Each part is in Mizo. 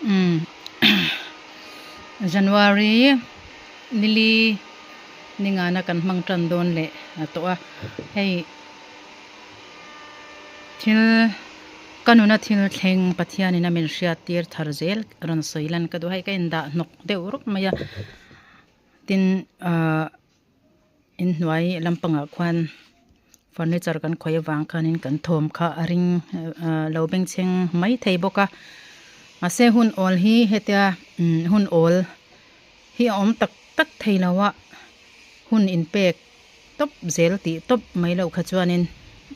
Umm January nili ningana kan hmang tan dawn leh tawh a hei thil ka nuna thil thleng Pathianin a min hriat tir thar zel rawn sawi lan ka duh a hei ka indah hnawk deuh rup mai a tin ahh. Inhnuai lampangah khuan furniture kan khawih avang khanin kan thawm kha a ring ah lo bengchheng mai thei bawk a mahse hun awl hi hetia umm hun awl hi a awm tak tak thei lo a hun inpek tawp zel tih tawp mai loh kha chuanin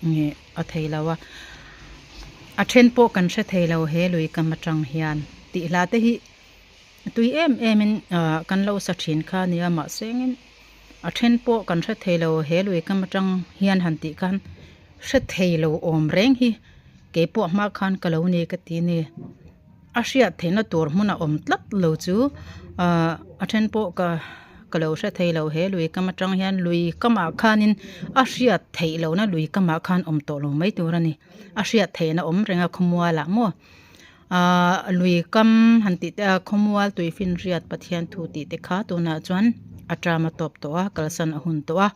ih a thei lo a a then pawh kan hre thei lo he lui kam atang hian tih hla te hi. Tui em em in ah kan lo sa thin kha nia mahse engin a then pawh kan hre thei lo he lui kam atang hian han tih khan hre thei lo awm reng hi keipawh hma khan ka lo ni ka ti a ni a hriat theihna tur hmun a awm tlat lo chu ah a then pawh ka ka lo hre thei lo he lui kam atang hian lui kamah khanin a hriat theih lohna lui kamah khan awm tawh lo mai tur a ni a hriat theihna awm reng a khawmualah maw. Ahh lui kam han tih te a khawmual tui finriat Pathian thu tih te kha tunah chuan a term a tawp tawh a kalsan a hun tawh a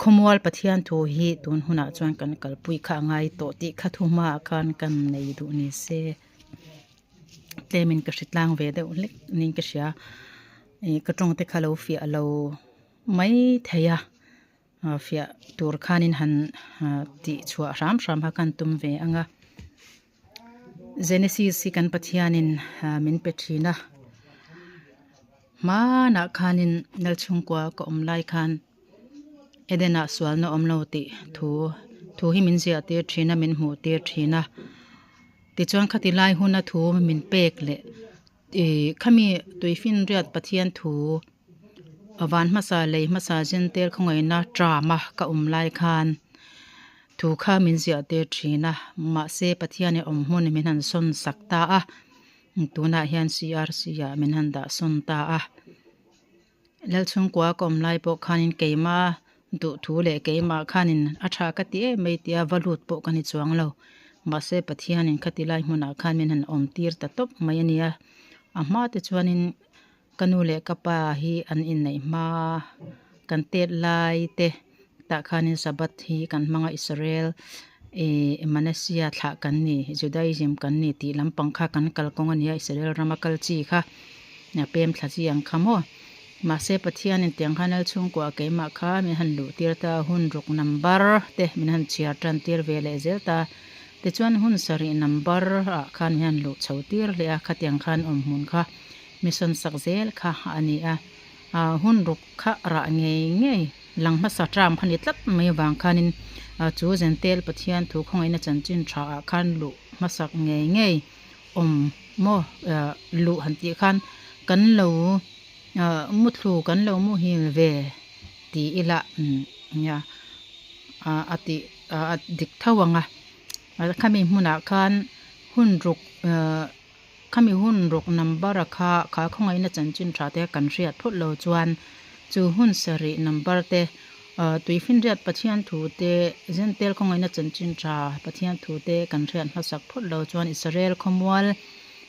khawmual Pathian thu hi tun hunah chuan kan kalpui kha a ngai tawh tih kha thu hmaah khan kan nei duh ni se tlemin ka hre tlang ve deuh hlek niin ka hria ih ka tawng te kha lo fiah lo mai thei a. Fiah tur khanin han tih chhuah hram hram kha kan tum ve ang a. Genesis hi kan Pathianin min pe thin a. Hmanah khanin Lalchhungkua ka awm lai khan Edenah sualna awm lo tih thu thu hi min ziah tir thin a, min hmuh tir thin a. Tichuan khati lai huna thu min pek leh ih khami tuifinriat Pathian thu A van hmasa lei hmasa zentel khawngaihna tram a ka awm lai khan thu kha min ziah tir thin a mahse Pathianin awm hmun min han sawn sak ta a tunah hian CRC ah min han dah sawn ta a Lalchhungkua ka awm lai pawh khanin keima duh thu leh keimah khanin a tha ka ti em mai tia va lut pawh ka ni chuang lo mahse Pathianin khati lai hmunah khan min han awm tir ta tawp mai a nia a hma te chuanin. Ka nu leh ka pa hi an inneih hma kan tet lai te tah khanin Sabbath hi kan hmang a Israel ih Manasia thlah kan ni Judaism kan ni tih lampang kha kan kalkawng a nia Israel rama kal chi kha pem thla chi ang kha maw mahse Pathianin tiang khan lal chhungkua keimah kha min han luh tir ta hun ruk number te min han chhiar tan tir ve leh zel ta tichuan hun sarih number ah khan min han luh chho tir leh a khatiang khan awmhmun kha. Mission sak zel kha a ni a, ah hun ruk kha rah ngei ngei lang hmasa term kha ni tlat mai avang khanin ah chu Zentel Pathian thu khawngaihna chanchin tha ah khan luh hmasak ngei ngei awm maw ah luh han tih khan kan lo ah muthlu kan lo muhil ve ti ila umm nia ah a tih ah a dik tho ang a khami hmunah khan hun ruk ah. Khami hun ruk number a kha kha khawngaihna chanchin tha te kan hriat phawt lo chuan chu hun sarih number te ah tuifinriat Pathian thu te Zentel khawngaihna chanchin tha Pathian thu te kan hriat hmasak phawt lo chuan Israel khawmual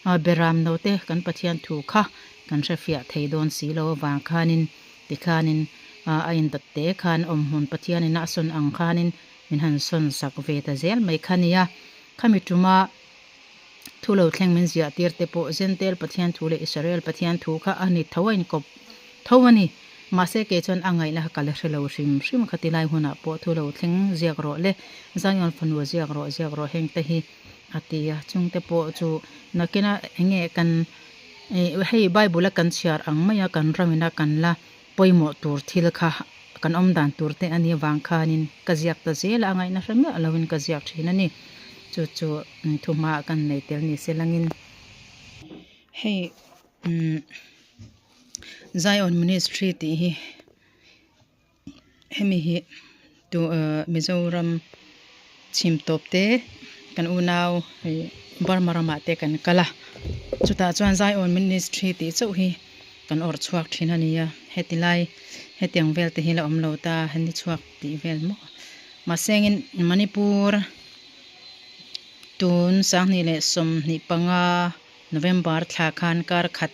ah beram no te kan Pathian thu kha kan hrefiah thei dawn si lo avang khanin tikhanin ah a indat te khan awmhmun Pathianin a sawn ang khanin min han sawn sak ve ta zel mai kha nia khami tuma Thu lo thleng min ziah tir te pawh Zentel Pathian thu leh Israel Pathian thu kha a ni tho a inkawp tho a ni. Mahse kei chuan a ngaihna kha ka la hre lo hrim hrim kha tilai hunah pawh thu lo thleng ziak rawh le Zion fanu ziak rawh ziak rawh heng te hi a ti a chungte pawh chu nakina enge kan hei Bible a kan chhiar ang maia kan ramina kan la pawimawh tur thil kha kan awm dan tur te a nih avang khanin ka ziak ta zel a, a ngaihna hre miah lovin ka ziak thin a ni. Chu chu thu hmaah kan nei tel ni se langin hei umm Zion Ministry tih hi hemi hi tu ah Mizoram chhim tawp te kan unau hei Burma ramah te kan kal a chutah chuan Zion Ministry tih chauh hi kan awrh chhuak thin a ni a heti lai hetiang vel te hi la awm lo ta heni chhuak tih vel maw mahse engin Manipur tun sanghnih leh 25. November thla khan kar khat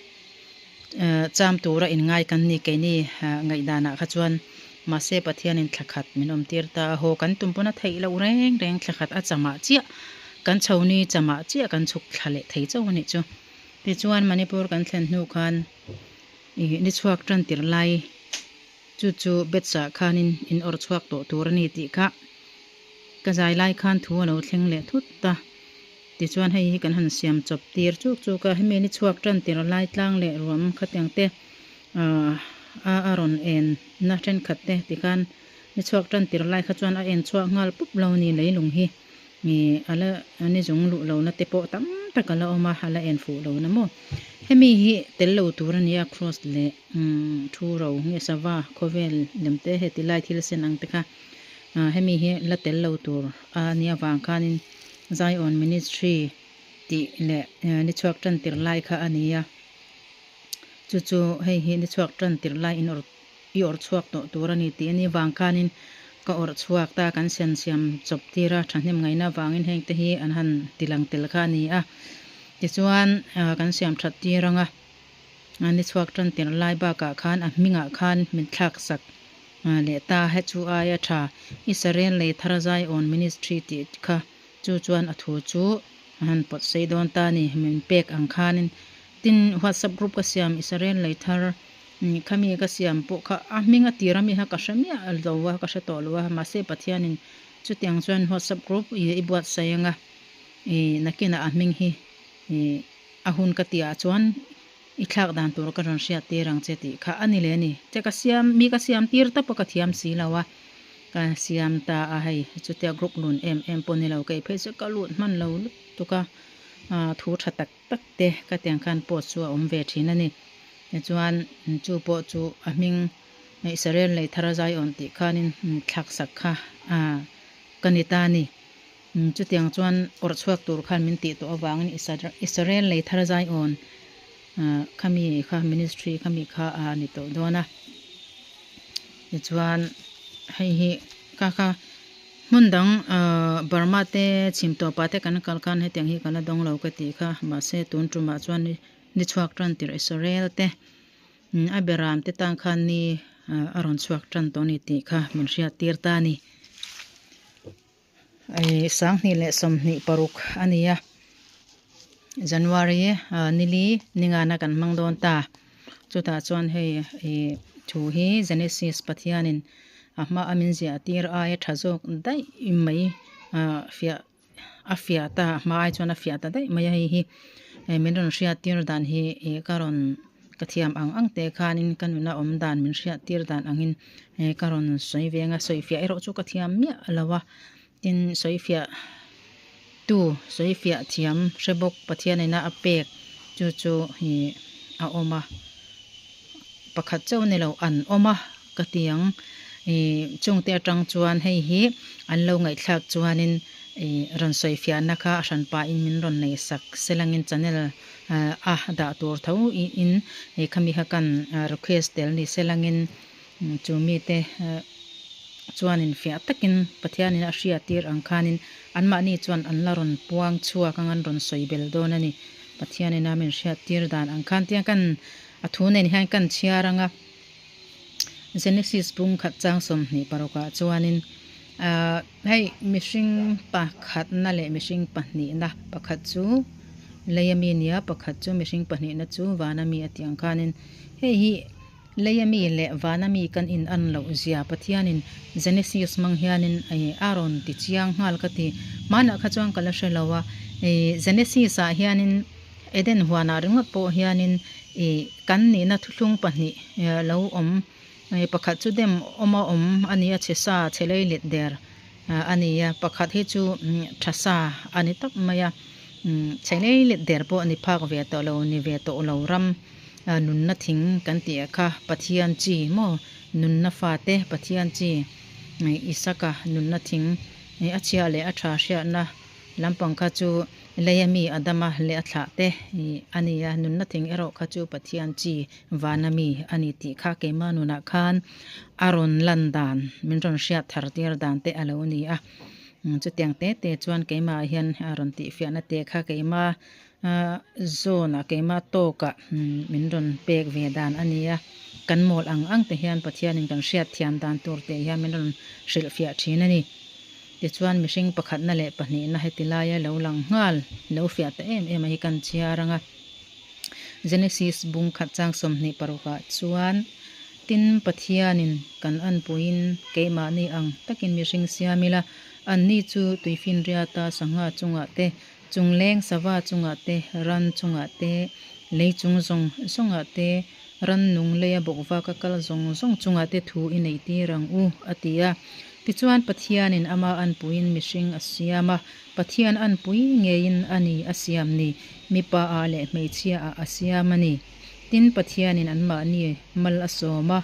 cham tura inngai kan ni keini ngaihdanah kha chuan mahse Pathianin thla khat min awm tir ta a, haw kan tum pawn a theih loh reng reng thla khat a chamah chiah kan chho ni chamah chiah kan chhuk thla leh thei chauh a nih chu. Tichuan Manipur kan thlen hnu khan ih ni chhuak tan tirh lai chu chu bets ah khanin in awrh chhuak tawh tur a ni tih kha ka zai lai khan thu a lo thleng leh thut ta. Tichuan hei hi kan han siam chawp tir chuk chuk a, hemi ni chhuak tan tirh lai tlang leh ruam khatiang te ah a rawn en na thenkhat te tikhan ni chhuak tan tirh lai kha chuan a en chhuak nghal pup lo a ni leilung hi. Ih a la ni zung luh lohna te pawh tam tak a la awm a, a la en fuh lohna maw. Hemi hi tel lo tur a nia cross leh umm thu ro nge sava khawvel lem te heti lai thil sen ang te kha ah hemi hi la tel lo tur a nia vang khanin Zion Ministry tih leh ni chhuak tan tirh lai kha a ni a, chu chu hei hi ni chhuak tan tirh lai in awrh. I awrh chhuak tawh tur a ni tih a ni vang khanin ka awrh chhuak ta kan sen siam chawp tir a thahnem ngaihna avangin heng te hi an han ti lang tel kha a ni a. Tichuan kan siam that tir ang a, ni chhuak tan tir lai bakah khan a hmingah khan min thlak sak leh ta he chu aia tha Israel lei thar Zion Ministry tih kha chu chuan a thu chu a han pawt sei dawn ta a ni min pek ang khanin. Tin WhatsApp group ka siam Israel lei thar Khami ka siam pawh kha a hming a tir ami kha ka hre miah lo a, ka hre tawh lo a, mahse Pathianin chutiang chuan WhatsApp group i i buatsaih anga i nakinah a hming hi i a hun ka tih ah chuan i thlak dan tur ka rawn hriat tir ang che tih kha a ni leh a ni. Che ka siam mi ka siam tir tawp a ka thiam si lo a, ka siam ta a hei chutia group lun em em pawh ni lo kei phei chu ka lut hman lo lutuk a, thu tha tak tak te ka tiang khan post chu a awm ve thin a ni. Tichuan chu pawh chu a hming Israel lei thar a Zion tih khanin thlak sak kha ka ni ta a ni. Chutiang chuan awrh chhuak tur khan min tih tawh avangin Israel lei thar Zion khami kha ministry khami kha a ni tawh dawn a. Tichuan hei hi ka kha Hmun dang Burma te chhim tawpah te kan kal khan hetiang hi ka la dawng lo ka tih kha mahse tun tumah chuan ni chhuak tan tirh Israel te a beram te tan khan ni a rawn chhuak tan tawh a ni tih kha min hriat tir ta a ni. 2026 a ni a, January nili ningana kan hmang dawn ta. Chutah chuan hei ih thu hi Genesis Pathianin a hma a min ziah tir aia tha zawk daih mai ah fiah a fiah ta a hma ai chuan a fiah ta daih mai a hei hi min rawn hriat tir dan hi ih ka rawn ka thiam ang ang te khanin ka nuna awm dan min hriat tir dan angin eh ka rawn sawi ve anga sawi fiah erawh chu ka thiam miah lo a tin sawi fiah tu sawi fiah thiam hre bawk Pathian ina a pek chu chu ih a awm a pakhat chauh ni lo an awm a ka ti ang ih chungte atang chuan hei hi an lo ngaihthlak chuanin ih rawn sawi fiahna kha a hran pahin min rawn nei sak selangin channel a dah tur tho in ih khami kha kan request tel ni selangin chu mite chuanin fiah takin Pathianin a hria tir ang khanin anmahni chuan an la rawn puang chhuak ang an rawn sawi bel dawn a ni. Pathianin a min hriat tir dan ang khan tiang kan a thu nen hian kan chhiar ang a, Genesis bung khat chang 26 ah chuanin ahh hei mihring pakhatna leh mihring pahnihna pakhat chu lei ami nia pakhat chu mihring pahnihna chu van ami a tih ang khanin hei hi Lei a mi leh van a mi kan in an loh zia Pathianin Genesis hmang hianin a rawn ti chiang nghal ka ti. Hmanah kha chuan ka la hre lo a, Genesis ah hianin Eden huanah ringawt pawh hianin kan nihna thuthlung pahnih lo awm, pakhat chu dem awma awm a ni a, chhe sa chhe lei let der a ni a, pakhat hi chu tha sa a ni tawp mai a, chhe lei let der pawh ni phak ve tawh lo, ni ve tawh lo ram. Nunna thing kan tih ah kha Pathian chi maw nunna fate Pathian chi Isaka nunna thing a chhia leh a tha hriatna lampang kha chu lei ami Adama leh a thlah te a ni a, nunna thing erawh kha chu Pathian chi vana mi a ni tih kha keimah nunah khan a rawn lan dan min rawn hriat thar tir dan te a lo ni a, chutiang te te chuan keimah ah hian a rawn tihfiahna te kha keimah. Zawnah keimah tawkah min rawn pek ve dan a ni a, kan mawl ang ang te hian Pathianin kan hriat thiam dan tur tih hian min rawn hrilhfiah thin a ni. Tichuan mihring pakhatna leh pahnihna heti laia lo lang nghal, lo fiah ta em em a hi kan chhiar ang a. Genesis bung khat chang 26ah chuan, Tin, Pathianin kan anpuiin keimahni ang takin mihring siam ila, anni chu tuifinriata sangha chungah te, Chungleng sava chungah te, ran chungah te, lei chung zawng zawngah te, rannung leia bawkvaka kal zawng zawng chungah te thu i neih tir ang u, a ti a. Tichuan Pathianin ama anpuiin mihring a siam a, Pathian anpui ngeiin a ni a siam ni, mipa ah leh hmeichhia ah a siam a ni. Tin, Pathianin anmahni mal a sawm a,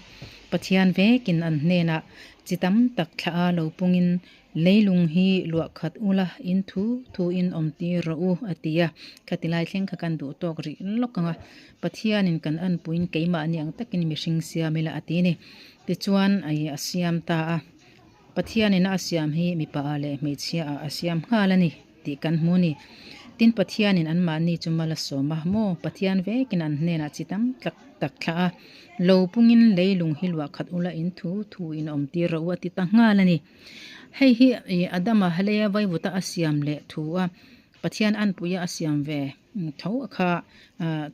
Pathian vekin an hnenah chi tam tak thlah a lo pungin Leilung hi luah khat ula, in thu thu in awm tir rawh u, a ti a. Khati lai thleng kha kan duh tawk rih lawk ang a. Pathianin kan anpuiin keimahni ang takin mihring siam ila a ti a ni. Tichuan, ai a siam ta a. Pathianin a siam hi mipa ah leh hmeichhia ah a siam nghal a ni tih kan hmu a ni. Tin, Pathianin anmahni chu mal a sawm a, maw Pathian vekin an hnenah chi tam tak tak thlah a. Lo pungin leilung hi luah khat ula, in thu thu in awm tir rawh u, a ti ta nghal a ni. Hei hi Adama hleia vaivuta a siam leh thu a, Pathian anpuia a siam ve tho kha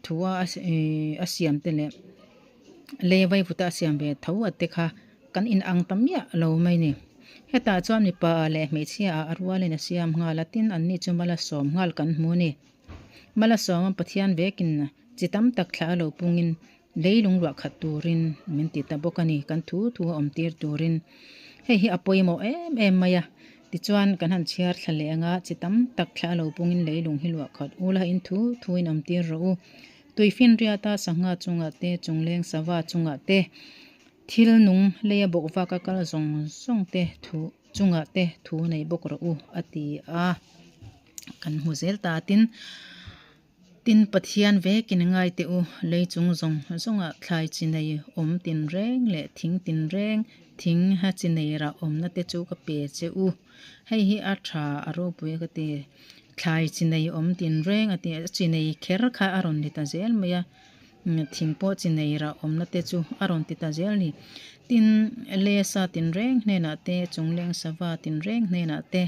thu a a siam te leh leia vaivuta a siam ve tho a te kha kan inang ta miah lo mai ni. Hetah chuan mipa ah leh hmeichhia ah a rualin a siam nghal a, tin anni chu mala sawm nghal kan hmu a ni. Mala sawma Pathian vekin chi tam tak thlah a lo pungin Leilung ruah khat turin min ti ta bawk a ni, kan thu thu a awm tir turin. Hei hi a pawimawh em em mai a, tichuan kan han chhiar thla leh anga chi tam tak thla a lo pungin leilung hi luah khat ula in thu thu in awm tir rawh u. Tuifinriata sangha chungah te, chungleng sava chungah te, thil nung leia bawk vaka kal zawng zawng te thu chungah te thu nei bawk rawh u a ti a, kan hmu zel ta tin. Tin, Pathian vekin ngai teh u, lei chung zawng zawngah thlai chi nei awm tinreng leh thing tinreng, thing ha chi nei rah awmna te chu ka pe che u. Hei hi a tha a ropui a ka ti. Thlai chi nei awm tinreng a ti a, chi nei kher kha a rawn ni ta zel mai a, thing pawh chi nei rah awmna te chu a rawn ti ta zel a ni. Tin, lesa tinreng hnenah te, chungleng sava tinreng hnenah te,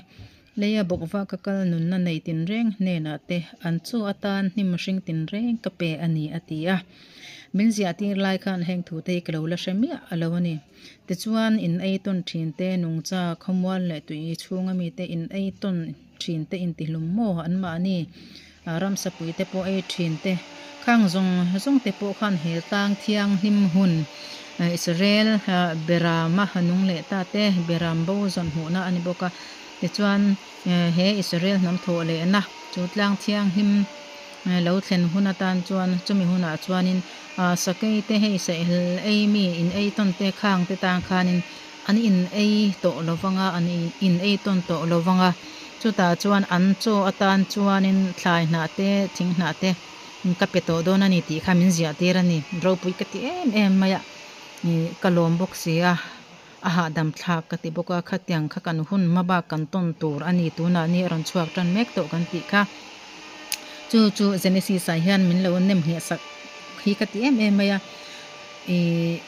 Leia bawkva ka kal nunna nei tinreng hnenah te an chaw atan hnim hring tinreng ka pe a ni, a ti a. Min ziah tir lai khan heng thute hi ka lo la hre miah a lo a ni. Tichuan, in ei tawn thin te, nungcha, khawmual leh tui chhunga mite in ei tawn thin te intihlum maw anmahni ramsapui te pawh ei thin te, khang zawng zawng te pawh khan he tlang thianghlim hun Israel Berama nung leh ta te, Beram bo zawn hmuhna a ni bawk a. Tichuan, he Israel hnam thawh lehna chu tlang thianghlim lo thlen hun atan chuan chumi hunah chuanin sakei te hei sahel ei mi in ei tawn te khang te tan khanin an in ei tawh lo vang a, an in ei tawn tawh lo vang a. Chutah chuan an chaw atan chuanin thlai hnah te thing hnah te ka pe tawh dawn a ni tih kha min ziah tir a ni. Ropui ka ti em em mai a, ka lawm bawk si a. A hahdam thlak ka ti bawk a, khatiang kha kan hun hma bak kan tawn tur a ni, tunah ni a rawn chhuak tan mek tawh kan tih kha. Chu chu Genesis ah hian min lo nem ngheh sak hi ka ti em em mai a, ih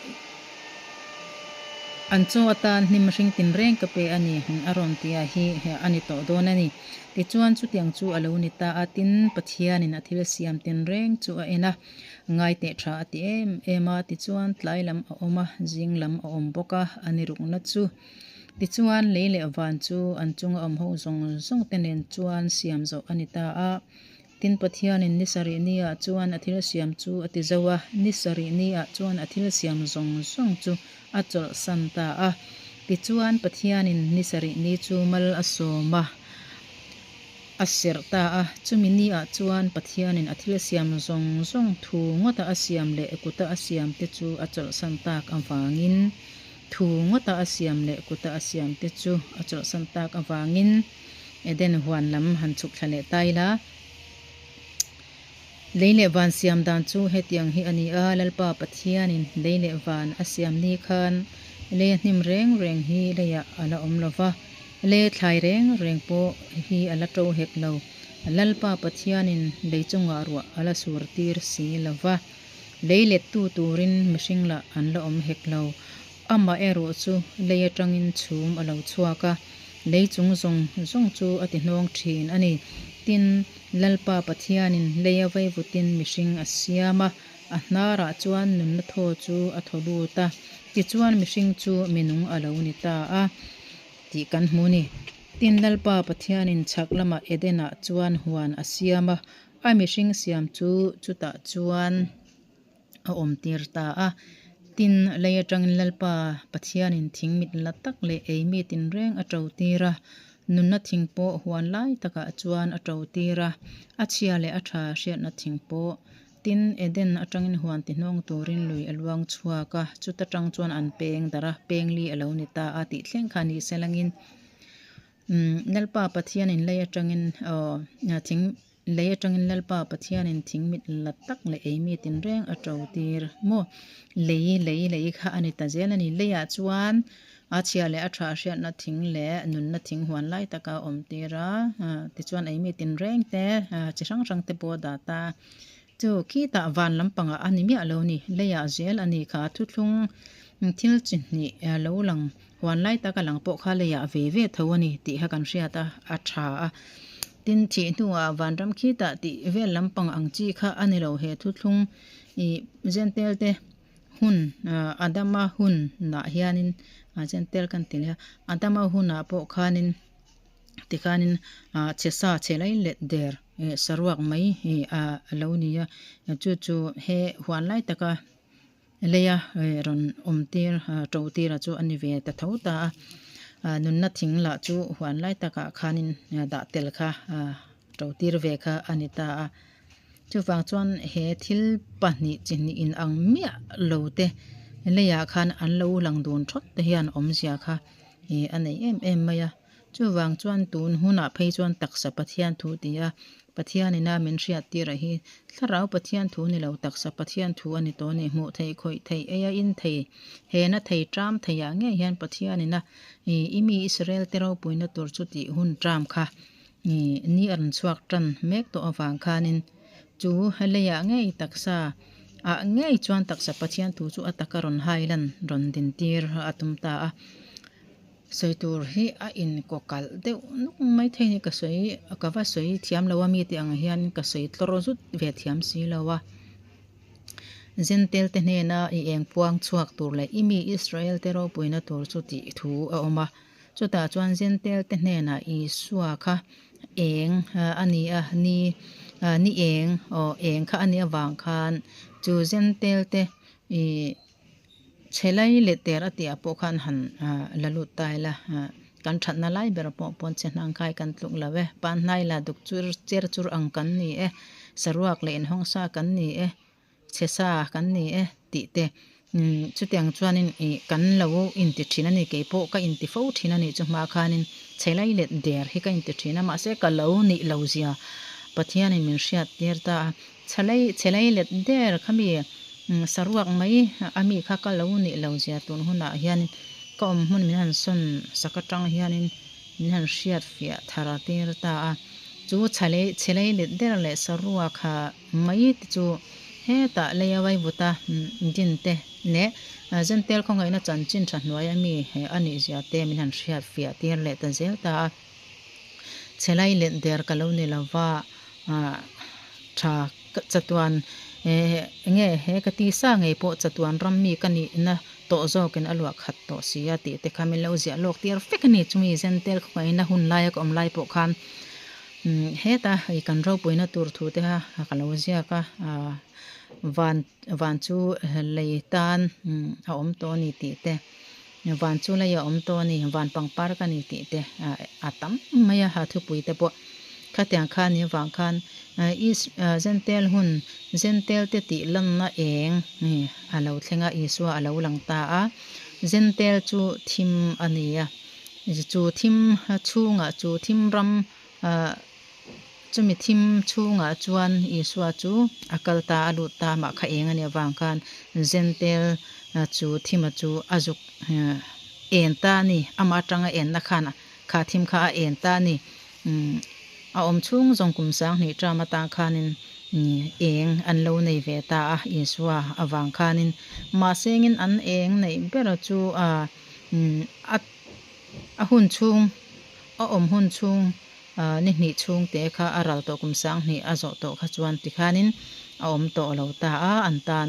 an chaw atan hnim hring tinreng ka pe a ni a rawn tih ah hi a ni tawh dawn a ni. Tichuan chutiang chu a lo ni ta a, tin Pathianin a thil siam tinreng chu a en a. Ngai teh tha a ti em em a, tichuan tlai lam a awm a, zing lam a awm bawk a, a ni rukna chu. Tichuan lei leh van chu an chunga awm ho zawng zawng te nen chuan siam zawh a ni ta a. Tin Pathianin ni sarih ni ah chuan a thil siam chu a ti zo a, ni sarih ni ah chuan a thil siam zawng zawng chu a chawlhsan ta a. Tichuan Pathianin ni sarih ni chu mal a sawm a. A serh ta a, chumi ni ah chuan Pathianin a thil siam zawng zawng thu ngawta a siam leh kuta a siam te chu a chawlhsan tak avangin, thu ngawta a siam leh kuta a siam te chu a chawlhsan tak avangin Eden huan lam han chhuk thla leh ta ila. Lei leh van siam dan chu hetiang hi a ni a, Lalpa Pathianin lei leh van a siam ni khan lei a hnim reng reng hi leiah a la awm lo va, lei thlai reng reng pawh hi a la to hek lo. Lalpa Pathianin lei chungah ruah a la sur tir si lo va, lei lettu turin mihring lah an la awm hek lo. Amaherawh chu lei atangin chhum a lo chhuak a, lei chung zawng zawng chu a ti hnawng thin a ni. Tin, Lalpa Pathianin leia vaivutin mihring a siam a, a hnarah chuan nunna thaw chu a thaw lut a, tichuan mihring chu minung a lo ni ta a tih kan hmu a ni. Tin, Lalpa Pathianin chhak lamah Edenah chuan huan a siam a, a mihring siam chu chutah chuan a awm tir ta a. Tin, lei atangin Lalpa Pathianin thing mit la tak leh ei mi tinreng a to tir a, nunna thing pawh huan lai takah chuan a to tir a, a chhia leh a tha hriatna thing pawh. Tin, Eden atangin huan tihnawng turin lui a luang chhuak a, chuta tang chuan an peng darh a, peng li a lo ni ta a tih thleng kha ni se langin Lalpa Pathianin lei atangin aw thing Lei atangin Lalpa Pathianin thing mit la tak leh ei mi tinreng a to tir maw? Lei, lei, lei kha a ni ta zel a ni. Leiah chuan a chhia leh a tha hriatna thing leh nunna thing huan lai taka a awm tir a, tichuan ei mi tinreng te chi hrang hrang te pawh a dah ta. Chu khitah van lampangah a ni miah lo ni. Leiah zel a ni kha thuthlung thil chi hnih lo lang Huan lai taka lang pawh kha leiah ve ve tho a ni tih kha kan hriat a, a tha a. Tin, thih hnuah vanram khitah tih vel lampang ang chi kha a ni lo. He thuthlung ih Jentail te hun Adama hunah hianin Jentail kan ti leh a, Adama hunah pawh khanin tikhanin chhe sa chhe lai let der saruak mai a lo ni a. Chu chu he huan lai taka Leia rawn awm tir to tira chu a ni ve ta tho ta a, nunna thing lah chu huan lai takah khanin dah tel kha to tir ve kha a ni ta a. Chuvang chuan he thil pahnih chi hnih in ang miah lo te leiah khan an lo lang dun thawt te hian awmzia kha a nei em em mai a. Chuvang chuan tun hunah phei chuan taksa Pathian thu ti a, Pathianina min hriattir a hi Thlarau Pathian thu ni lo taksa Pathian thu a ni tawh a ni. Hmuh theih, khawih theih, ei a in thei, he na thei, ṭam theiah ngei hian Pathianina i mi Israel te ropuina tur chu tih hun ṭam kha ni a rawn chhuak ṭan mek tawh avang khanin chu leiah ngei taksa ah ngei chuan taksa Pathian thu chu a taka rawn hai lan rawn dintir a tum ta a. Sawi tur hi a inkaw kalh deuh nuk mai thei a ni ka sawi ka va sawi thiam lo a mi tih ang hian ka sawi tlawr zut ve thiam si lo a Zentel te hnena i eng puang chhuak tur leh i mi Israel te ropuina tur chu tih thu a awm a chutah chuan Zentel te hnenah Isua kha eng a ni a ni ni eng aw eng kha a nih avang khan chu Zentel te ih Chhe lai leh ter a tihah pawh khan han la lut ta ila, kan thatna lai ber pawh pawn chhe hnang khai kan tluk lo e, pan hnai la duk chur cher chur ang kan ni e, saruak leh inhawng sa kan ni e, chhe sa kan ni e tih te chutiang chuanin ih kan lo inti thin a ni, kei pawh ka inti fo thin a nih chu hma khanin chhe lai leh der hi ka inti thin a, mahse ka lo nih lo zia Pathianin min hriat tir ta a. Chhe lei let der kha mi saruak mai a mi kha ka lo nih lo zia tun hunah hianin ka awm hmun min han sawn sak atang hianin min han hriat fiah thar tir ta a. Chu chhe lei let der leh saruak ha mai te chu hetah leia vaivuta din te leh Zentel khawngaihna chanchin tha hnuai a mi a nih zia te min han hriat fiah tir leh ta zel ta a. Chhe lai let der ka lo ni lo va, tha chatuan enge he ka tisa ngei pawh chatuan ram mi ka nihna tawh zawkin a luah khat tawh si a tih te kha min lo ziah lawk tir vek a ni. Chumi Zentel khawngaihna hun laia ka awm lai pawh khan heta hei kan ropuina tur thu te kha ka lo ziak a, van van chu lei tan a awm tawh a ni tih te. Van chu lei a awm tawh a ni, van pangpar ka ni tih te a tam mai a, ha thupui te pawh khatiang kha ni avang khan Zentel hun, Zentel te tih lanna eng a lo thleng a, Isua a lo lang ta a, Zentel chu thim a ni a, chu thim chhungah chu thim ram Chumi thim chhungah chuan Isua chu a kal ta, a lut ta mah kha eng a nih avang khan Zentel chu thima chu a zuk en ta a ni. Amah atanga enna khan kha thim kha a en ta a ni. A awm chhung zawng kum 2000 term atan khanin eng an lo nei ve ta a, Isua avang khanin. Mahsengin an eng neih ber chu a a hun chhung, a awm hun chhung ni hnih chhung te kha a ral tawh kum 2000 a zawh tawh kha chuan tikhanin a awm tawh lo ta a, an tan.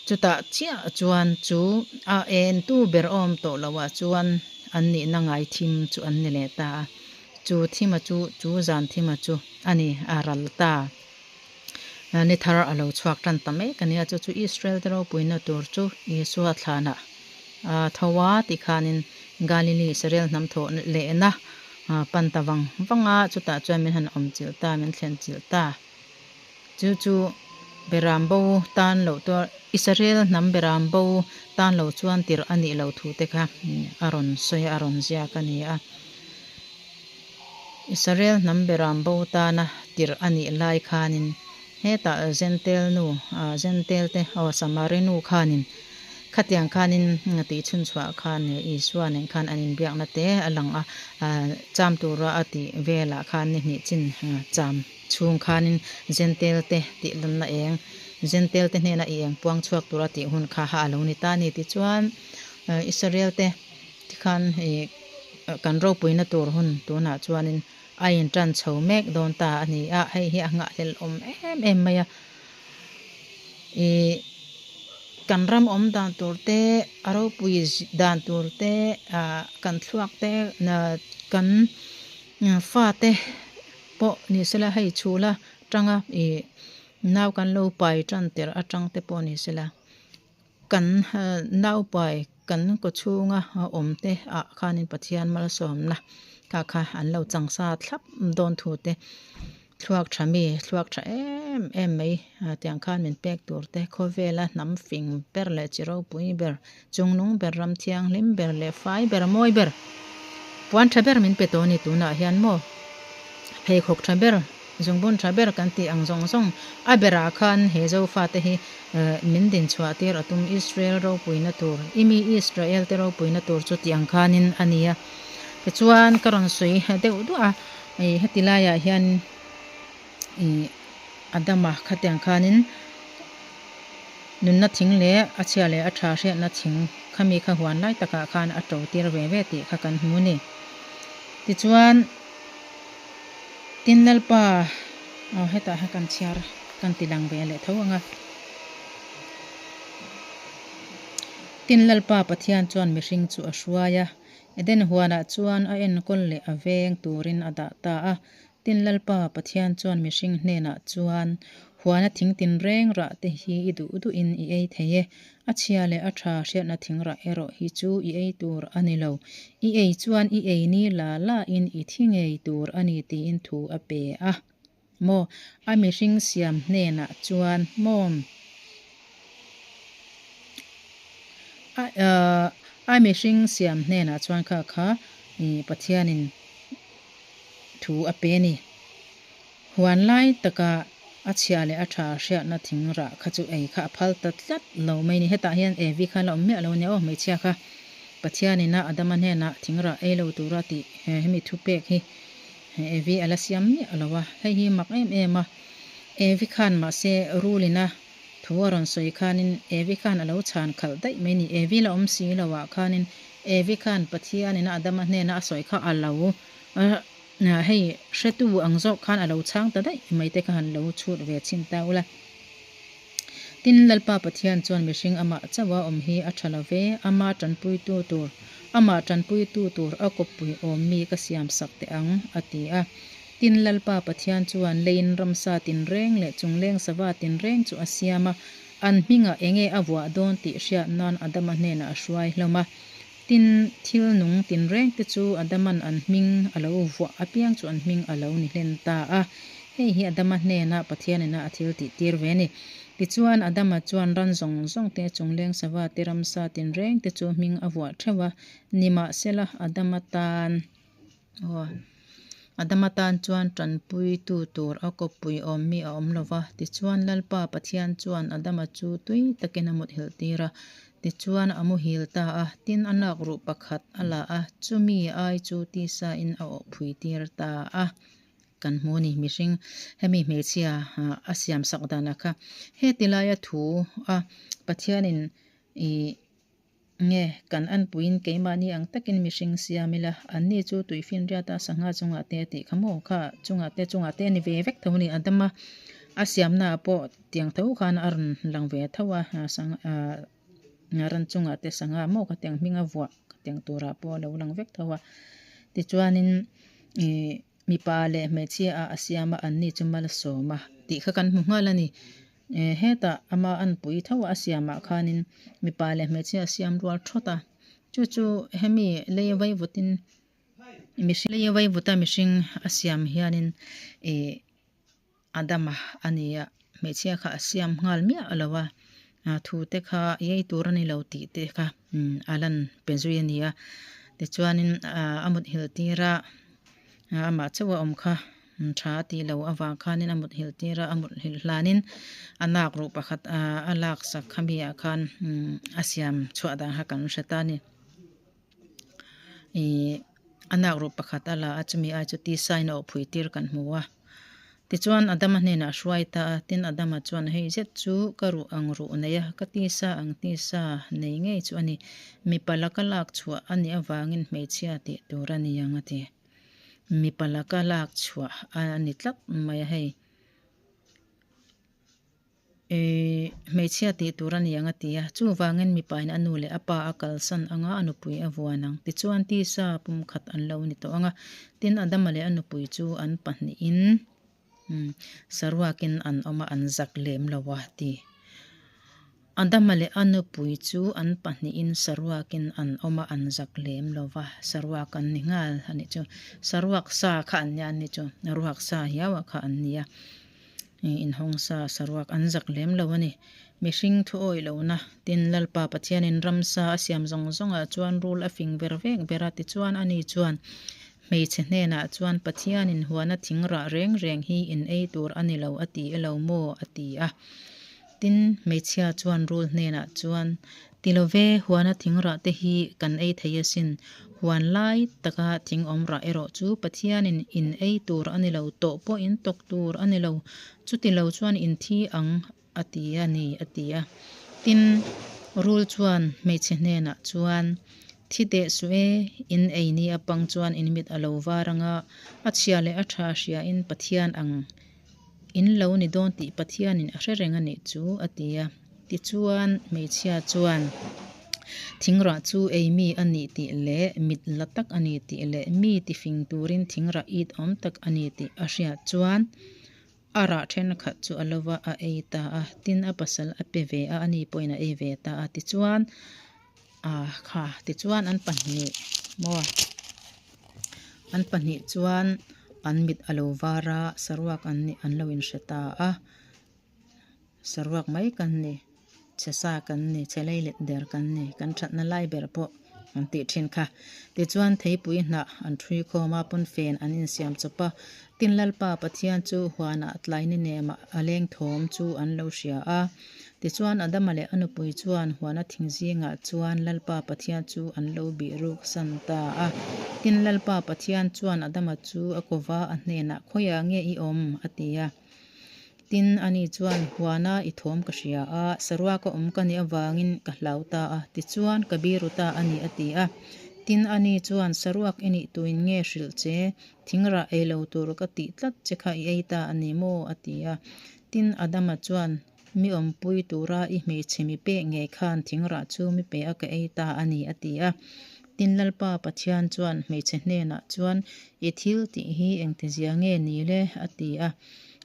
Chutah chiah chuan chu a en tu ber awm tawh loah chuan an nihna ngai thim chu an ni leh ta a. Chu thima chu, chu zan thima chu a ni, a ral ta. Ni thar a lo chhuak tan ta mek a nia, chu chu Israel te ropuina tur chu Isua thlanah a tho a tikhanin Galili Israel hnam thawh lehna pan ta vang vang a, chutah chuan min han awm chilh ta, min thlen chilh ta. Chu chu Beram bo tan loh tuar Israel hnam Beram bo tan lo chuan tirh a nih loh thu te kha a rawn sawi a, a rawn ziak a ni a. Israel hnam Beram bo tana tirh a nih lai khanin hetah Jentail nu, Jentail te aw Samari nu khanin khatiang khanin tih chhunchhuah khan Isua nen khan an inbiakna te a lang a, cham tura a tih velah khan ni hnih chin cham. Chhung khanin Jentail te tih lanna eng, Jentail te hnena i eng puang chhuak tura tih hun kha a lo ni ta a ni. Tichuan, Israel te tikhan i kan ropuina tur hun tunah chuanin a intan chho mek dawn ta a ni a, hei hi a nghahhlelh awm em em mai a. I kan ram awm dan tur te, a ropui dan tur te, kan thluak te, kan fate pawh ni sela hei chhula tanga ih nau kan lo pai tan tirh atang te pawh ni sela kan nau pai kan kaw chhunga a awm te ah khanin Pathian malsawmna kha kha an lo chang sa thlap dawn thu te thluak tha mi thluak tha em em mai tiang khan min pek tur te khawvela hnam fing ber leh chi ropui ber chungnung ber ram thianghlim ber leh fai ber mawi ber puan tha ber min pe tawh a ni tunah hian maw pheikhawk tha ber zungbun tha ber kan tih ang zawng zawng a berah khan he Zofate hi min din chhuah tir a tum Israel ropuina tur i mi Israel te ropuina tur chu tih ang khanin a ni a tichuan ka rawn sawi deuh duah a heti laiah hian ih Adama khatiang khanin nunna thing leh a chhia leh a tha hriatna thing khami kha huan lai takah khan a to tir ve ve tih kha kan hmu a ni. Tichuan tin Lalpa aw hetah hian kan chhiar kan ti lang ve leh tho ang a. Tin Lalpa Pathian chuan mihring chu a hruai a, Eden huanah chuan a enkawl leh a veng turin a dah ta a. Tin Lalpa Pathian chuan mihring hnenah chuan, Huana thing tinreng rah te hi i duh duhin i ei thei e, a chhia leh a tha hriatna thing rah erawh hi chu i ei tur a ni lo. I ei chuan i ei ni la la in i thi ngei tur a ni tiin thu a pe a. Maw? A mihring siam hnenah chuan maw? A mihring siam hnenah chuan kha kha Pathianin thu a pe a ni. Huan lai taka a chhia leh a tha hriatna thing rah kha chu ei kha a phal ta tlat lo mai a ni. Hetah hian Evi kha la awm miah lo a nia aw, hmeichhia kha Pathianin a Adama hnenah thing rah ei lo tura tih hemi thupek hi Evi a la siam miah lo a, hei hi mak em em a. Evi khan mahse rulin a thu a rawn sawi khanin Evi khan a lo chhan khalh daih mai a ni. Evi la awm si lo ah khanin Evi khan Pathianin a Adama hnena a sawi kha a lo hei hretu ang zawk khan a lo chhang ta daih mai te kha han lo chhut ve chhin ta ula. Tin, Lalpa Pathian chuan mihring amah chauha awm hi a tha lo ve, ama tanpuitu tur, amah tanpuitu tur a kawppui awm mi ka siam sak teh ang, a ti a. Tin, Lalpa Pathian chuan leiin ramsa tinreng leh chungleng sava tinreng chu a siam a, an hmingah enge a vuah dawn tih hriat nan Adama hnenah a hruai hlawm a. Tin, thil nung tinreng te chu Adaman an hming a lo vuah apiang chu an hming a lo ni hlen ta a. Hei hi Adama hnena Pathianina a thil tih tir ve a ni. Tichuan, Adama chuan ran zawng zawng te, chungleng sava te, ramsa tinreng te chu hming a vuah theuh a. Nimahsela, Adama tan aw Adama tan chuan tanpuitu tur a kawppui awm mi a awm lo va. Tichuan, Lalpa Pathian chuan Adama chu tui takin a mutthilh tir a. Tichuan a muhil ta a, tin a nak ruh pakhat a la a, chumi ai chu tisa in a awh phui tir ta a. Kan hmu a ni, mihring hemi hmeichhia a siam sak danah kha heti laia thu a Pathianin ih nge kan anpuiin keimahni ang takin mihring siam ila, anni chu tuifinriata sangha chungah te a tih kha maw kha chungah te chungah te a ni ve vek tho a ni Adama a siamnaah pawh tiang tho khan a rawn lang ve tho a sangha ran chungah te sangha maw khatiang hminga vuah khatiang turah pawh a lo lang vek tho a tichuanin ih mipa leh hmeichhia ah a siam a anni chu malsawm a tih kha kan hmu nghal a ni eh hetah ama anpui tho a siam ah khanin mipa leh hmeichhia a siam rual thawt a chu chu hemi lei vaivutin mihring lei vaivuta mihring a siam hianin ih Adama a ni a, hmeichhia kha a siam nghal miah lo a, thu te kha i ei tur a ni lo tih te kha a lan pe zui a ni a. Tichuanin a mut hilh tir a, amah chauh a awm kha tha a tih loh avang khanin a mut hilh tir a, a mut hilh hlanin a nak ruh pakhat a laksak kha mi ah khan a siam chhuah dan kha kan hre ta a ni. Ihh a nak ruh pakhat a la a chumi ai chu tisa in a awh phui tir kan hmu a tichuan Adama hnenah a hruai ta a tin Adama chuan hei zet chu ka ruh ang ruh nei a ka tisa ang tisa nei ngei chu a ni mipa laka lak chhuah a nih avangin hmeichhia tih tur a ni ang a ti mipa laka lak chhuah a ni tlat mai a hei. Ehh hmeichhia tih tur a ni ang a ti a, chuvangin mipain a nu leh a pa a kalsan anga a nupui a vuan ang. Tichuan tisa pumkhat an lo ni tawh ang a, tin Adama leh a nupui chu an pahnihin saruakin an awm a, an zak lem lo a ti. Adama leh a nupui chu an pahnihin saruakin an awm a, an zak lem lo va, saruak an ni nghal a nih chu. Saruak sa kha an nia an ni chu, ruak sa hiau ah kha an ni a. Inhawng sa saruak an zak lem lo a ni. Mihring thu awih lohna tin Lalpa Pathianin ramsa a siam zawng zawngah chuan rul a fing ber vek ber a, tichuan ani chuan hmeichhe hnenah chuan Pathianin huana thing rah reng reng hi in ei tur a ni lo a ti elo maw a ti a. Tin, hmeichhia chuan rul hnenah chuan, Ti lo ve, huana thing rah te hi kan ei thei asin. Huan lai taka thing awm rah erawh chu Pathianin in ei tur a ni lo, tawh pawh in tawk tur a ni lo, chuti lo chuan in thi ang a ti a ni, a ti a. Tin, rul chuan hmeichhe hnenah chuan, Thi teh suh e, in ei ni apang chuan in mit a lo var anga, a chhia leh a tha hriain Pathian ang In lo ni dawn tih Pathianin a hre reng a nih chu, a ti a. Tichuan, hmeichhia chuan thingrah chu ei mi a nih tih leh mit la tak a ni tih leh mi tifing turin thingrah it awm tak a ni tih a hriat chuan a rah thenkhat chu a lova a ei ta a. Tin, a pasal a pe ve a, ani pawhin a ei ve ta a. Tichuan, kha tichuan an pahnih maw an pahnih chuan an mit a lo var a saruak an nih an lo inhre ta a saruak mai kan ni chhe sa kan ni chhe lei let der kan ni kan thatna lai ber pawh an tih thin kha tichuan theipui hnah an thui khawm a pawnfen an insiam chawp a tin Lalpa Pathian chu huanah tlai ni nemah a leng thawm chu an lo hria a. Tichuan, Adama leh a nupui chuan huana thing zingah chuan Lalpa Pathian chu an lo bih ruk san ta a. Tin, Lalpa Pathian chuan Adama chu a kova a hnenah, Khawiah nge i awm? a ti a. Tin, ani chuan, Huana i thawm ka hria a, saruaka awm ka nih avangin ka hlau ta a, tichuan ka biru ta a ni, a ti a. Tin, ani chuan, Saruak i nih tuin nge hrilh che? Thingrah ei lo tur ka tih tlat che kha i ei ta a ni maw? a ti a. Tin, Adama chuan, Mi awmpui tura i hmeichhe mi pek ngei khan thingrah chu mi pe a ka ei ta a ni, a ti a. Tin, Lalpa Pathian chuan hmeichhe hnenah chuan, I thil tih hi engtizia nge ni le? a ti a.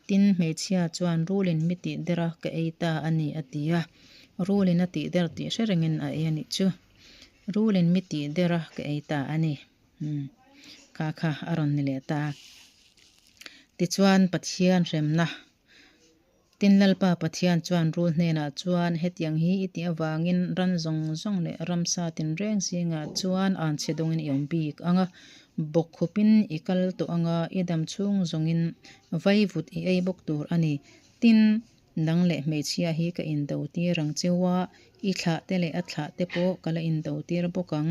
Tin, hmeichhia chuan, Rulin mi tih der a ka ei ta a ni, a ti a. Rulin a tih der tih hre rengin a ei a nih chu. Rulin mi tih der a ka ei ta a ni. Umm, kha kha a rawn ni leh ta. Tichuan, Pathian hremna Tin, Lalpa Pathian chuan rul hnenah chuan, Hetiang hi i tih avangin ran zawng zawng leh ramsa tinreng zingah chuan anchhe dawngin i awm bik ang a, bawk khupin i kal tawh ang a, i dam chhung zawngin vaivut i ei bawk tur a ni. Tin, Nang leh hmeichhia hi ka indo tir ang cheu a, i thlah te leh a thlah te pawh ka la indo tir bawk ang.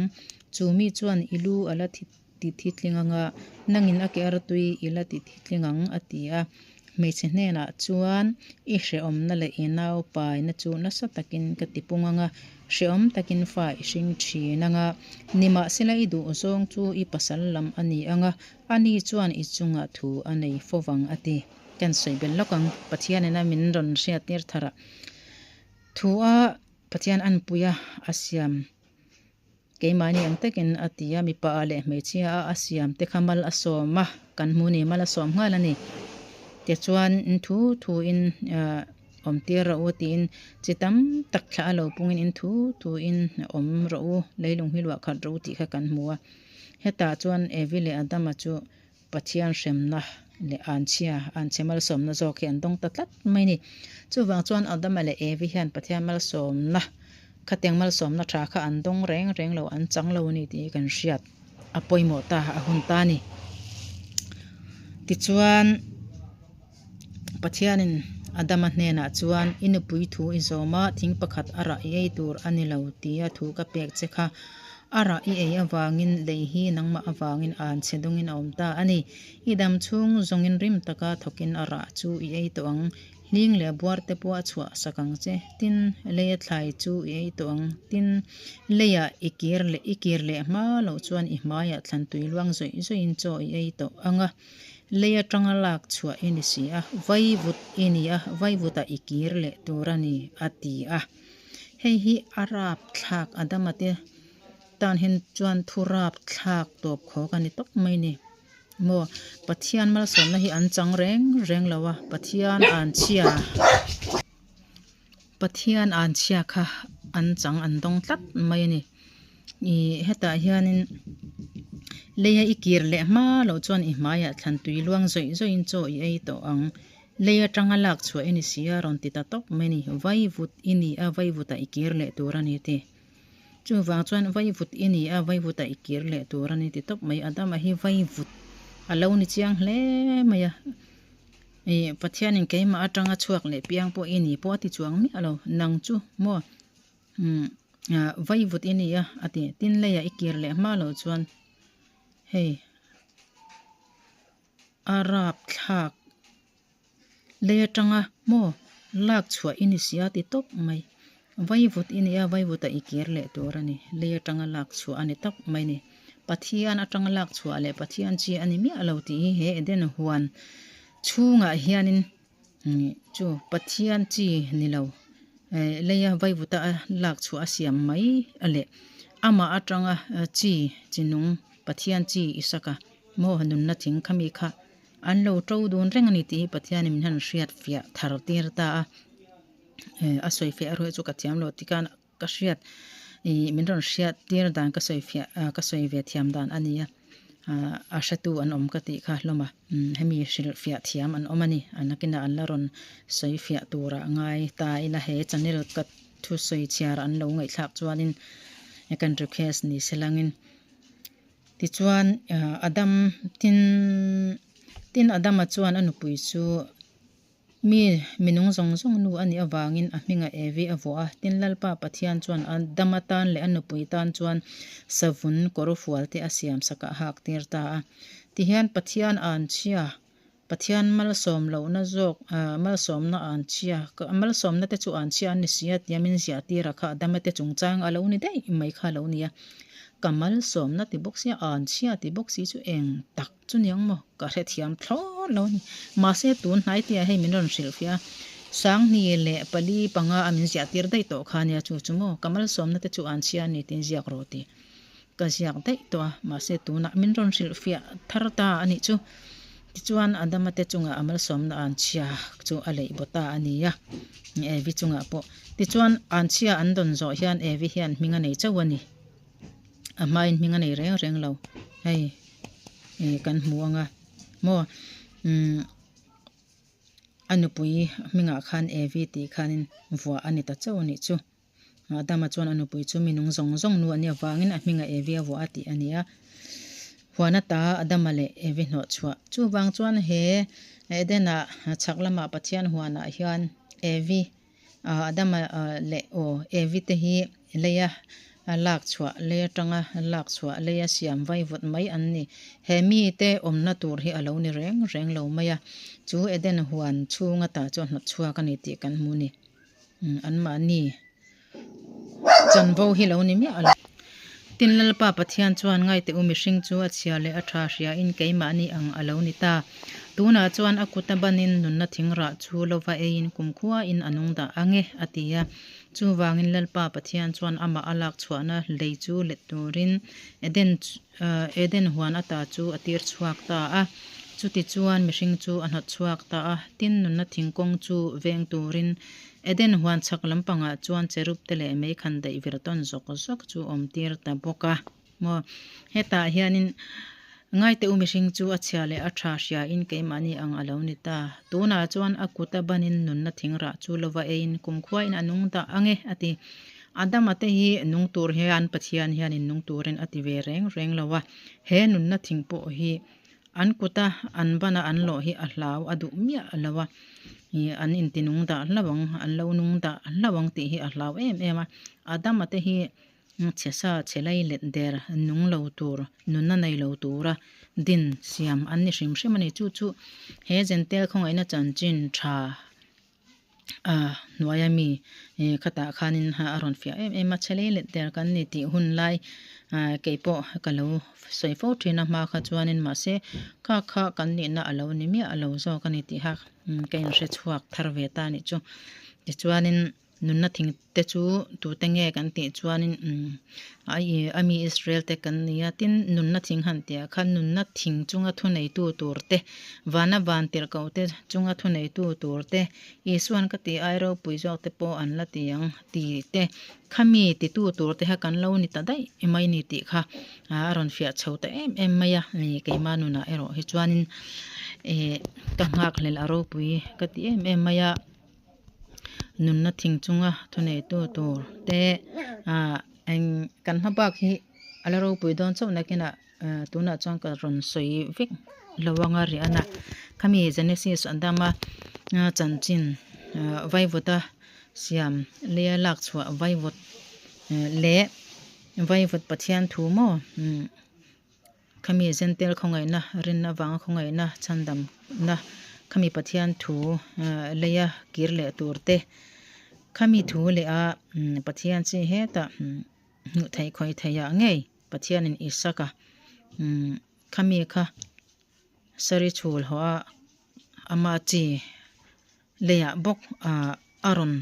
Chu mi chuan i lu a la ti thitling ang a, nangin a ke artui i la ti thitling ang, a ti a. Hmeichhe hnenah chuan, I hrehawmna leh i naupaina chu nasa takin ka ti pung ang a, hrehawm takin fa i hring thin ang a, nimahsela i duhzawng chu i pasal lam a ni ang a, ani chuan i chungah thu a nei fo vang, a ti. Kan sawi belh lawk ang, Pathianina min rawn hriattir tharah thu a Pathian anpuia a siam. Keimahni ang takin a ti a, mipa ah leh hmeichhia a a siam te kha mal a sawm a, kan hmu ni mal a sawm nghal a ni. Tichuan in thu thu in awm tir rawh u tiin chi tam tak thlah a lo pungin in thu thu in awm rawh u, leilung hi luah khat rawh u tih kha kan hmu a. Hetah chuan Evi leh Adama chu Pathian hremna leh anchhia, anchhe malsawmna zawk hi an dawng ta tlat mai a ni. Chuvang chuan Adama leh Evi hian Pathian malsawmna, khatiang malsawmna tha kha an dawng reng reng lo, an chang lo a ni tih hi kan hriat a pawimawh ta, a hun ta a ni. Tichuan, Pathianin Adama hnenah chuan, I nupui thu i zawm a, thing pakhat a rah i ei tur a ni lo tia thu ka pek che kha. A rah i ei avangin lei hi nangmah avangin an chhe dawngin a awm ta a ni. I dam chhung zawngin rim taka thawkin a rah chu i ei tawh ang. Hling leh buar te pawh a chhuah sak ang che. Tin, leia thlai chu i ei tawh ang. Tin, leiah i kir leh i kir leh hma loh chuan i hmaiah thlan tui luang zawih zawihin chaw i ei tawh ang a. Lei atanga lak chhuah i ni si a, vaivut i ni a, vaivutah i kir leh tur a ni, a ti a. Hei hi a rap thlak Adama te tan hian chuan thu rap thlak tawp khawk a ni tawp mai ni. Maw Pathian malsawmna hi an chang reng reng lo a, Pathian an chhia Pathian an chhia kha an chang an dawng tlat mai a ni. Ih hetah hianin leia i kir leh hma loh chuan i hmaiah thlan tui luang zawih zawihin chaw i ei tawh ang. Lei atanga lak chhuah i ni si a rawn ti ta tawp mai a ni. Vaivut i ni a, vaivutah i kir leh tur a ni ti. Chuvang chuan vaivut i ni a, vaivutah i kir leh tur a ni ti tawp mai. Adama hi vaivut a lo ni chiang hle mai a. Ih Pathianin keimah atanga chhuak leh piang pawh i ni pawh a ti chuang miah lo. Nang chu maw umm vaivut i ni a a ti. Tin leiah i kir leh hma loh chuan hei. A rap thlak lei atanga maw lak chhuah i ni si a ti tawp mai. Vaivut i ni a, vaivutah i kir leh tur a ni. Lei atanga lak chhuah a ni tawp mai a ni. Pathian atanga lak chhuah leh Pathian chi a ni miah lo tih hi he Eden huan chhungah hianin chu Pathian chi ni lo leia vaivuta a lak chhuah a siam mai a leh amah atanga chi chi nung Pathian chi i sak a. Maw nunna thing kha mi kha an lo to dun reng a ni tih hi Pathianin min han hriat fiah thar tir ta a, a sawi fiah erawh hi chu ka thiam lo tikhan ka hriat ih min rawn hriat tir dan ka sawi fiah ka sawi ve thiam dan a ni a, a hretu an awm ka tih kha hlawm a, hemi hrilh fiah thiam an awm a ni, a nakinah an la rawn sawi fiah turah ngai ta ila he channel ka thusawi chhiar an lo ngaihthlak chuanin kan request ni se langin. Tichuan Adam tin tin Adama chuan a nupui chu mi minung zawng zawng nu a nih avangin a hmingah Evi a vuah a. Tin Lalpa Pathian chuan Adama tan leh a nupui tan chuan savun kawr fual te a siam sakah a hak tir ta a. Tihian Pathian anchhia Pathian malsawm lohna zawk malsawmna anchhia malsawmna te chu anchhia an ni si a tia min ziah tir a kha Adama te chungchang a lo ni daih mai kha a lo ni a. Ka malsawmna ti bawk sia anchhia ti bawk si chu eng tak chu niang maw ka hrethiam thlawt lo a ni. Mahse tun hnai tia hei min rawn hrilhfiah a Sangni leh pali panga a min ziah tir daih tawh kha nia chu chu maw ka malsawmna te chu anchhia a ni tiin ziak rawh ti. Ka ziak daih tawh a, mahse tunah min rawn hrilhfiah thar ta a nih chu. Tichuan Adama te chungah a malsawmna anchhia chu a leih baw ta a ni a, Evi chungah pawh. Tichuan anchhia an dawn zawh hian Evi hian hming a nei chauh a ni. A hmain hming a nei reng reng lo. Hei kan hmu ang a maw umm a nupui hmingah khan Evi tih khanin vuah a ni ta chauh a nih chu. Adama chuan a nupui chu mi nung zawng zawng nu a nih avangin a hmingah Evi a vuah a tih a ni a. Huan ata Adama leh Evi hnawh chhuah. Chuvang chuan he Eden-ah chhak lamah Pathian huanah hian Evi Adama leh aw Evi te hi leia lak chhuah lei atanga lak chhuah leia siam vaivut mai an ni. He mite awmna tur hi a lo ni reng reng lo mai a, chu Eden huan chhung ata chuan hnawt chhuak a ni tih kan hmu a ni. Anmahni chanvo hi lo ni miah lo. Tin, Lalpa Pathian chuan ngaite u mihring chu a chhia leh a tha hriain keimahni ang a lo ni ta. Tunah chuan a kuta banin nunna thingrah chu lova eiin kumkhuain a nung dah ang e, a ti a. Chuvangin Lalpa Pathian chuan amah a lak chhuahna lei chu let turin Eden Eden huan ata chu a tir chhuak ta a. Chutichuan mihring chu a hnawt chhuak ta a, tin nunna thingkawng chu veng turin Eden huan chhak lampangah chuan cherub te leh meikhan daih vir tawn zawk zawk chu awm tir ta bawk a. Maw? Hetah hianin ngaite u mihring chu a chhia leh a tha hriain keimahni ang a lo ni ta. Tunah chuan a kut a banin nunna thingrah chu lova eiin kumkhuain a nung dah ang e, a ti. Adama te hi nung tur hian Pathian hianin nung turin a ti ve reng reng lo a. He nunna thing pawh hi An kuta an bana an lawh hi a hlau a duh miah lo a, ih an inti nung dah hlauh ang, an lo nung dah hlauh ang tih hi a hlau em em a. Adama te hi chhe sa chhe lai let der nung lo tur, nunna nei lo tura din siam an ni hrim hrim a ni. Chu chu he Jentail khawngaihna chanchin tha hnuaia mi khatah khanin a rawn fiah em em a, chhe lei let der kan ni tih hun lai keipawh ka lo sawi fo thin a hma kha chuanin mahse kha kha kan nihna a lo ni miah lo zawk a ni tih kha ka inhre chhuak thar ve ta a nih chu. Tichuanin nunna thing te chu tute nge kan tih chuanin a mi Israel te kan ni a, tin nunna thing han tih ah khan nunna thing chunga thuneitu tur te, vana van tirhkoh te chunga thuneitu tur te, Isuan ka tih ai ropui zawk te pawh an la ti ang ti te, khami titu tur te kha kan lo ni ta daih mai ni tih kha a rawn fiah chho ta em em mai a, keima nunah erawh hi chuanin ka nghakhlel a ropui ka ti em em mai a. Nunna thing chunga thuneitu tur te ah eng kan hma bak hi a la ropui dawn chauh nakinah tunah chuan ka rawn sawi vek lo anga ri a na khami Genesis Adama chanchin vaivut-a siam leia lak chhuah vaivut leh vaivut Pathian thu maw Khami Jentail khawngaihna, rinna avanga khawngaihna chhandamna, khami Pathian thu leia kir leh tur te, khami thu leh a Pathian chi hetah hmuh theih khawi theihah ngei Pathianin Isaka khami kha sari chhul haw a ama chi leiah bawk a rawn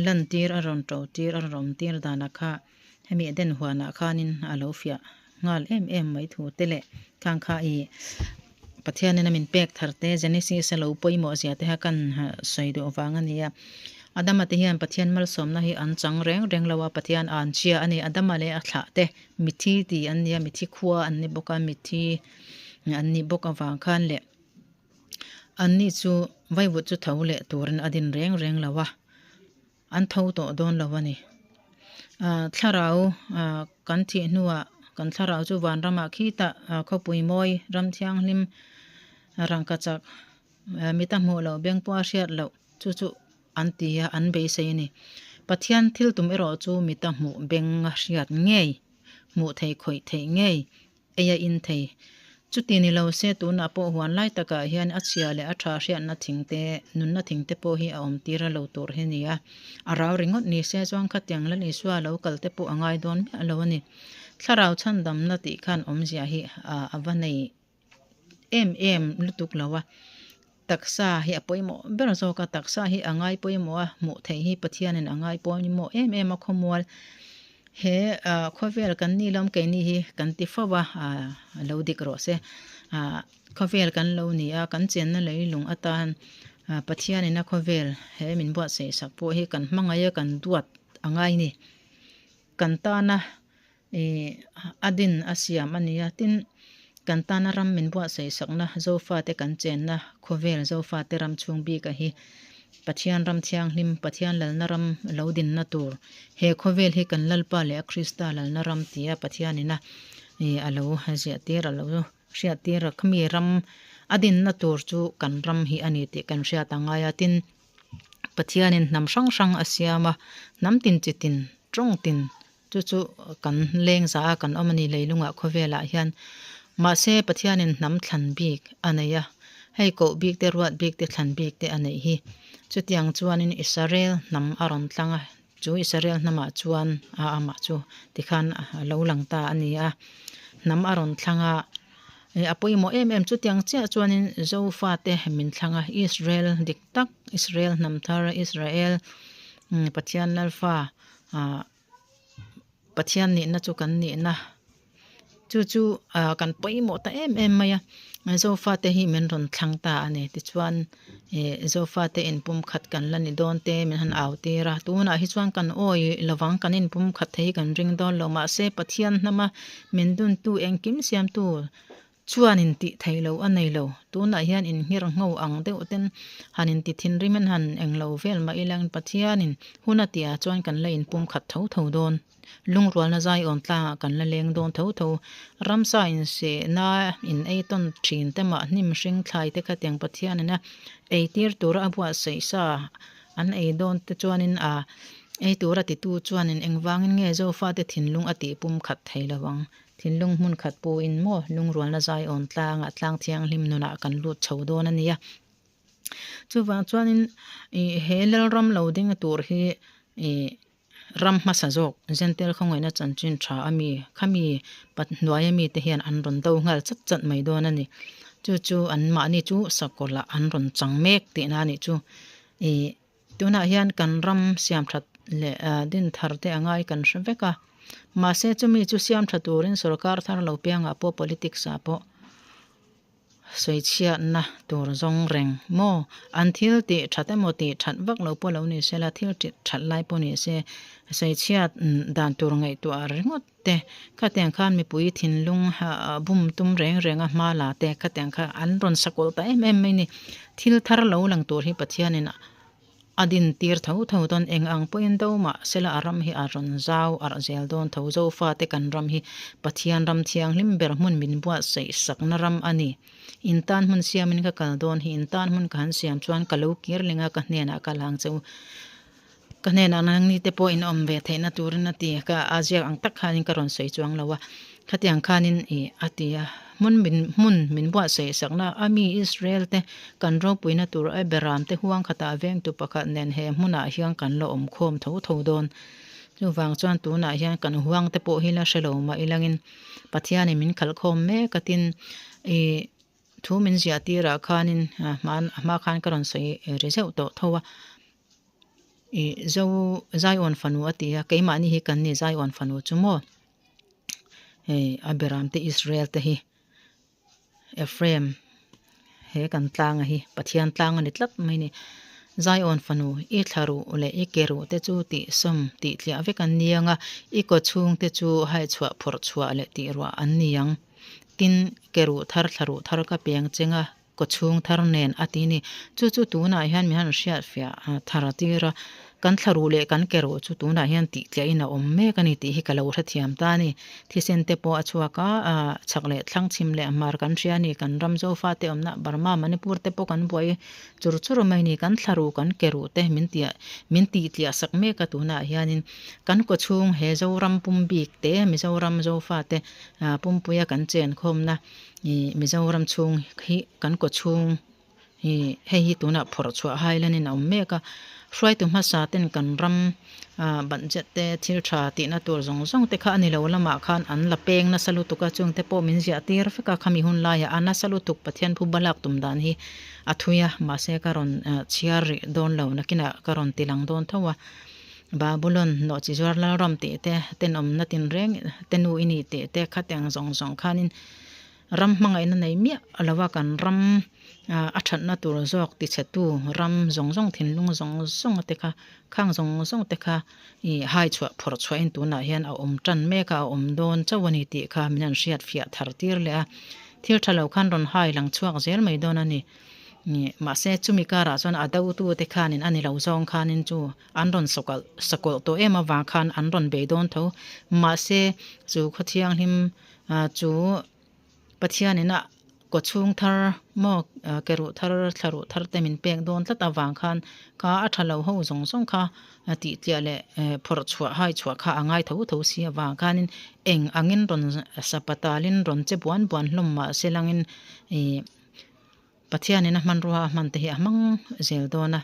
lantir a rawn to tir a rawn awm tir danah kha hemi Eden huanah khanin a lo fiah nghal em em mai thu te leh khang kha ih Pathianin a min pek thar te Genesis a lo pawimawh zia te kha kan sawi duh vang a ni a. Adama te hian Pathian malsawmna hi an chang reng reng lo a, Pathian an chhia a ni. Adama leh a thlah te mithi tih an ni a, mithi khua an ni bawk a, mithi an nih bawk avang khan leh Anni chu vaivut chu tho leh turin a din reng reng lo a, an tho tawh dawn lo a ni. Thlarau kan thih hnuah kan thlarau chu vanramah khitah khawpui mawi ram thianghlim rangkachak mita hmuh loh beng pawh a hriat loh chu chu an ti a, an beisei a ni. Pathian thil tum erawh chu mita hmuh beng a hriat ngei, hmuh theih khawih theih ngei Ei a in thei. Chuti ni lo se tunah pawh huan lai takah hian a chhia leh a tha hriatna thing te, nunna thing te pawh hi a awm tir a lo tur hi a ni a. A rau ringawt ni se chuan khatiang Lal Isua lo kal te pawh a ngai dawn miah lo a ni. Thlarau chhandamna tih khan awmzia hi a va nei em em lutuk lo a. Taksa hi a pawimawh ber zawk a, taksa hi a ngai pawimawh a, hmuh theih hi Pathianin a ngai pawimawh em em a khawmual. He khawvel kan ni lawm keini hi kan ti fo a, a lo dik rawh se. Khawvel kan lo ni a, kan chenna leilung atan Pathianin a khawvel he min buatsaih sak pawh hi kan hmangaih a, kan duat a ngai ni. Kan tana Ih a din a siam a nia tin kan tana ram min buatsaih sakna Zofate kan chenna khawvel Zofate ram chhung bika hi Pathian ram thianghlim Pathian lalna ram lo dinna tur he khawvel hi kan Lalpa leh a Krista lalna ram tia Pathianina ih a lo ziah tir a lo hriat tir a khami ram a dinna tur chu kan ram hi a ni tih kan hriat a ngai a tin. Pathianin hnam hrang hrang a siam a, hnam tin chi tin, tawng tin chu chu kan leng za a kan awm a ni leilungah khawvelah hian. Mahse Pathianin hnam thlan bik a nei a, hei koh bik te ruat bik te thlan bik te a neih hi. Chutiang chuanin Israel hnam a rawn tlang a, chu Israel hnamah chuan a amah chu tikhan a lo lang ta a ni a, hnam a rawn thlang a. A pawimawh em em chutiang chiah chuanin Zofate min thlang a, Israel dik tak, Israel hnam thar, Israel Pathian Lalfa Pathian nihna chu kan nihna chu chu kan pawimawh ta em em mai a, Zofate hi min rawn thlang ta a ni. Tichuan Zofate inpumkhat kan la ni dawn te min han au tir a, tunah hi chuan kan awi lovang kan inpumkhat thei hi kan ring dawn lo mahse Pathian hnama min duntu engkim siamtu chuan intih theih loh a nei lo. Tunah hian inhngir ngho ang deuh ten han inti thinrim in han englo vel mah ila Pathianin hun a tihah chuan kan la inpumkhat tho tho dawn. Lungrualna zaiawn tlangah kan la leng dawn tho tho. Ramsa insehna in ei tawn thin te mah hnim hring thlai te khatiang Pathianin a ei tir tura a buatsaih sa an ei dawn te chuanin a ei tura titu chuanin engvangin nge Zofate thinlung a tih pumkhat thei lo ang. Thinlung hmun khat puin maw lungrualna zaiawn tlangah tlang thianghlim nunah kan lut chho dawn a nia. Chuvang chuanin ih he Lalram lo ding tur hi ih Ram hmasa zawk Jentail khawngaihna chanchin tha a mi khami pat hnuaia mite hian an rawn do nghal chat chat mai dawn a ni. Chu chu an mahni chu sakawlh ah an rawn chang mek tihna a nih chu. Ih tunah hian kan ram siam that leh din thar te a ngai kan hre vek a. Mahse chumi chu siam tha turin sorkar thar lo piangah pawh politics ah pawh Sawichhiatna tur zawng reng maw? An thil tih that emaw tih that vak lo pawh lo ni se la, thil tih that lai pawh ni se, sawichhiat dan tur ngaihtuah ringawt te, khatiang khan mipui thinlung bum tum reng reng a hma la te, khatiang kha an rawn sakawlh ta em em mai ni. Thil thar lo lang tur hi Pathianin A din tir tho tho dawn eng ang pawhin do mah sela a ram hi a rawn zau arh zel dawn tho. Zofate kan ram hi Pathian ram thianghlim ber hmun min buatsaih sakna ram a ni. In tan hmun siamin ka kal dawn hi in tan hmun ka han siam chuan ka lo kir ling a ka hnenah ka lang che u. Ka hnenah nangni te pawh in awm ve theihna turin a ti. Ka a ziak ang tak khanin ka rawn sawi chuang lo a. Khatiang khanin ih a ti a, hmun min hmun min buatsaih sakna a mi Israel te kan ropuina tur a beram te huang khatah vengtu pakhat nen he hmunah hian kan la awm khawm tho tho dawn. Chuvang chuan tunah hian kan huang te pawh hi la hre lo mah ilangin Pathianin min khalh khawm mek a tin ih thu min ziah tirah khanin hman a hma khan ka rawn sawi ri zeuh tawh tho a. Ih Zo Zion fanu a ti a, keimahni hi kan ni Zion fanu chu maw? Hei a beram te Israel te hi Ephraim he kan tlanga hi Pathian tlang a ni tlat mai a ni. Zion fanu i thla ruh leh i ke ruh te chu tih sawm tih tliah vek an ni ang a, i kaw chhung te chu haichhuah phawrh chhuah leh tih ruah an ni ang. Tin, ke ruh thar thla ruh thar ka peng cheng a, kaw chhung thar nen a ti ni. Chu chu tunah hian mi han hriatfiah thar a tir a, kan thla ruh leh kan ke ruh chu tunah hian tih tliahin a awm mek a ni tih hi ka lo hrethiam ta a ni. Thisen te pawh a chhuak a, chhak leh thlang chhim leh hmar kan hria a ni, kan ram Zofa te awmna Burma, Manipur te pawh kan buai chur chur mai a ni, kan thla ruh kan ke ruh te min tih min tih tliah sak mek a tunah hianin kan kaw chhung he Zoram pum bik te Mizoram Zofa te pumpuia kan chenkhawmna Ih Mizoram chhung hi kan kaw chhung ih hei hi tunah phawrh chhuah highland in a awm mek a, hruaitu hmasa ten kan ram ah budget te thil tha tihna tur zawng zawng te kha a ni lo lamah khan an la peng nasa lutuk a, chung te pawh min ziah tir vek a khami hun laiah a nasa lutuk Pathian phu balak tum dan hi a thui a, mahse ka rawn chhiar rih dawn lo nakinah ka rawn ti lang dawn tho a. Babulon nawhchi zuar Lalram tih te, tenawmna tinreng te nu i ni tih te khatiang zawng zawng khanin ram hmangaihna nei miah lo a kan ram a thatna tur zawk tichhetu ram zawng zawng thinlung zawng zawng te kha khang zawng zawng te kha ih hai chhuah phawrh chhuahin tunah hian a awm tan mek a a awm dawn chauh a ni tih kha min han hriat fiah thar tir leh a thil tha lo khan rawn hai lang chhuak zel mai dawn a ni. Mahse chumi karah chuan a dotute khanin a ni lo zawng khanin chu an rawn sawkalh sakawlh tawh em avang khan an rawn bei dawn tho. Mahse chu khaw thianghlim chu Pathianin a Kawchhung thar maw ke ruh thar thla ruh thar te min pek dawn tlat avang khan kha a tha lo ho zawng zawng kha tih tliah leh phawrh chhuah hai chhuah kha a ngai tho tho si avang khanin eng angin rawn sapatalin rawn che buan buan hlawm mah se langin ih Pathianin a hmanrua a hman te hi a hmang zel dawn a.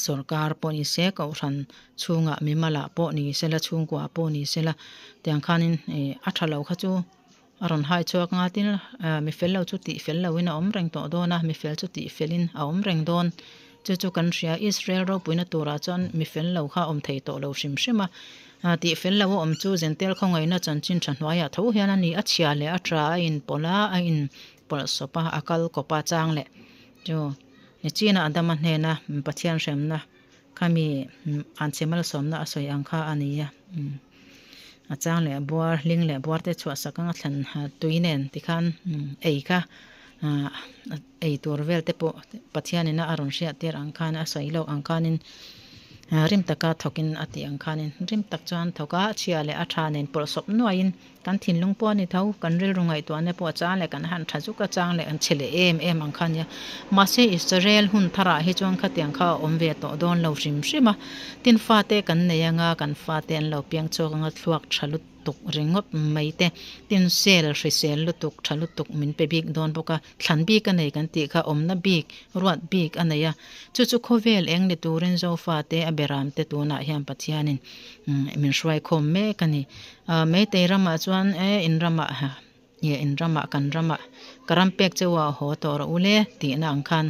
Sorkar pawh ni se kohhran chhungah mimalah pawh ni sela chhungkua pawh ni sela tiang khanin ih a tha lo kha chu a rawn hai chhuak anga tin mi fel lo chu tih fel loin a awm reng tawh dawn a mi fel chu tih felin a awm reng dawn chu chu kan hria Israel ropuina turah chuan mi fel lo kha a awm thei tawh lo hrim hrim a tih fel lo a awm chu Zentel khawngaihna chanchin tha hnuaiah tho hian a ni a chhia leh a tha a inpawlh a a in pawlh sawp a a kal kawp a chang leh chu. Nichina Adama hnena Pathian hremna kha mi anchhe malsawmna a sawi ang kha a ni a. A chang leh buar, hling leh buar te chhuah sak anga thlan tui nen tikhan ei kha ei tur vel te pawh Pathianina a rawn hriat tir ang khan a sawi loh ang khanin rim taka thawkin a tih ang khanin rim tak chuan thawk a, chhia leh a tha nen pawlh sawp nuaiin Kan thinlung pawh a ni tho, kan rilru ngaihtuahna pawh a chang leh kan han tha zuk a chang leh an chhe leh em em ang kha nia. Mahse Israel hun tharah hi chuan khatiang kha a awm ve tawh dawn lo hrim hrim a. Tin fate kan nei anga kan fate an lo piang chhuak anga thluak tha lutuk ringawt mai te, tin sel hrisel lutuk tha lutuk min pe bik dawn bawk a, thlan bik a nei kan tih kha awmna bik, ruat bik a nei a. Chu chu khawvel eng ni turin Zofate a beram te tunah hian Pathianin min hruaikhawm mek a ni. Meitei ramah chuan e in ramah nge in ramah kan ramah ka ram pek cheu a haw tawh rawh u le tihna ang khan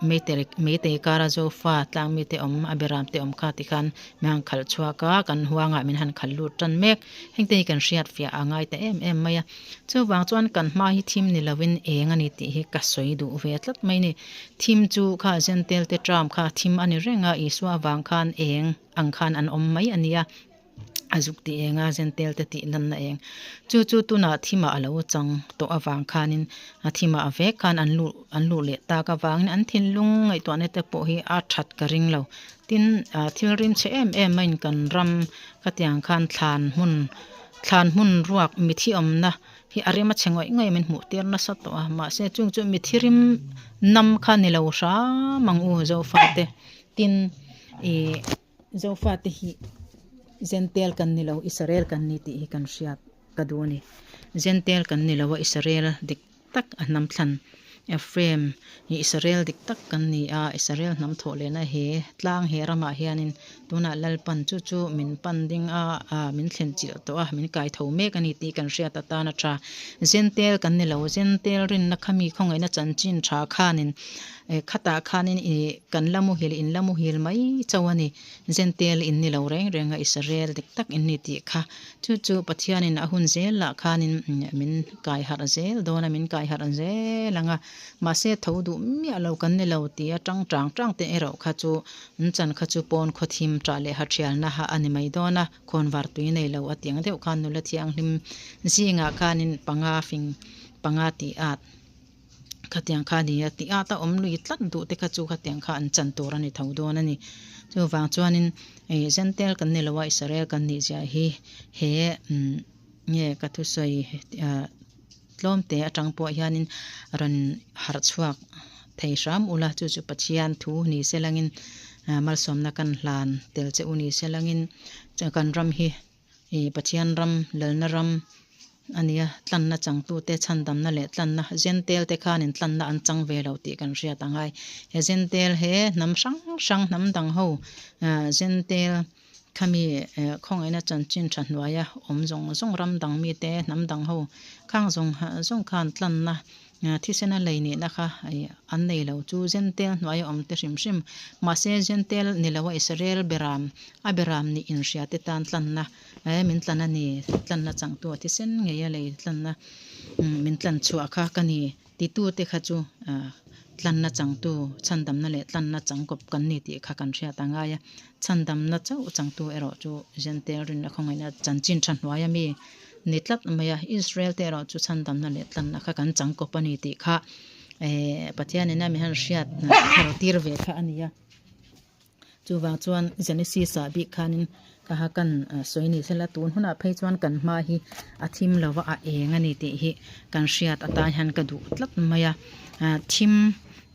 meitei meitei kara zofa tlang mite awm a beram te awm kha tikhan min han khalh chhuak a kan huangah min han khalh lut tan mek heng te hi kan hriat fiah a ngai ta em em mai a chuvang chuan kan hma hi thim ni lovin eng a ni tih hi ka sawi duh ve tlat mai a ni thim chu kha zentel te tram kha thim a ni reng a Isua avang khan eng ang khan an awm mai a nia. A zuk tih eng a zentel te tih lanna eng. Chu chu tunah thimah a lo chang tawh avang khanin a thimah a vek khan an luh an luh leh tak avangin an thinlung ngaihtuahna te pawh hi a that ka ring lo. Tin thil rim chhe em em a in kan ram khatiang khan thlan hmun thlan hmun ruak mithi awmna hi a rem a chhe ngawih ngawih a min hmuh tir nasa tawh a mahse chung chu mithi rim nam kha ni lo hram ang u Zofate. Tin ih. Zofate hi Zentel kan ni lo, Israel kan ni tih hi kan hriat ka duh a ni. Zentel kan ni lo a, Israel dik tak a hnam thlan Ephraim hi Israel dik tak kan ni a, Israel hnam thawh lehna he tlang he ramah hianin tunah Lalpan chu chu min pan ding a, min thlen chilh tawh a, min kai tho mek a ni tih kan hriat atan a tha. Zentel kan ni lo, Zentel rinna khami khawngaihna chanchin tha khanin Khatah khanin i kan la muhil in la muhil mai chauh a ni. Zentel in ni lo reng reng a, Israel dik tak in ni tih kha. Chu chu Pathianin a hun zelah khanin min kai harh zel dawn a, min kai harh zel ang a. Mahse tho duh miah lo kan ni lo tia tang tang tang te erawh kha chu an chan kha chu pawn khawthim tah leh hathialna a ni mai dawn a, khawnvar tui nei lo a tiang deuh khan nula thianghlim zingah khanin panga fing panga tih at. Khatiang kha a ni a, tih at a awm lui tlat duh te kha chu khatiang kha an chan tur a ni tho dawn a ni. Chuvang chuanin ih Zentel kan ni lo a, Israel kan nih zia hi he umm nge ka thusawi ah tlawm te atang pawh hianin rawn harh chhuak thei hram ula chu chu Pathian thu ni se langin malsawmna kan hlan tel che u ni se langin kan ram hi Ih Pathian ram, Lalna ram a nia, tlanna changtute chhandamna leh tlanna, Zentel te khanin tlanna an chang ve lo tih kan hriat a ngai. He Zentel he hnam hrang hrang hnam dang ho Zentel khami khawngaihna chanchin tha hnuaia awm zawng zawng ram dang mite hnam dang ho khang zawng zawng khan tlanna Thisena lei nihna kha an nei lo chu Zentel hnuaia awm te hrim hrim. Mahse Zentel ni loa Israel beram, a beram nih inhria te tan tlanna min tlan a ni, tlanna changtu a thisen ngei a lei tlanna min tlan chhuah kha ka ni titu te kha chu tlanna changtu chhandamna leh tlanna changkawp kan ni tih kha kan hriat a ngai a. Chhandamna chauh changtu erawh chu Zentel rinna khawngaihna chanchin tha hnuaia mi Ni tlat mai a, Israel te erawh chu chhandamna leh tlanna kha kan chang kawp a ni tih kha eh Pathianin a mi han hriat thar tir ve kha a ni a. Chuvang chuan Genesis ah bik khanin ka ha kan sawi ni sela tun hunah phei chuan kan hma hi a thim lo va a eng a ni tih hi kan hriat atan hian ka duh tlat mai a. Thim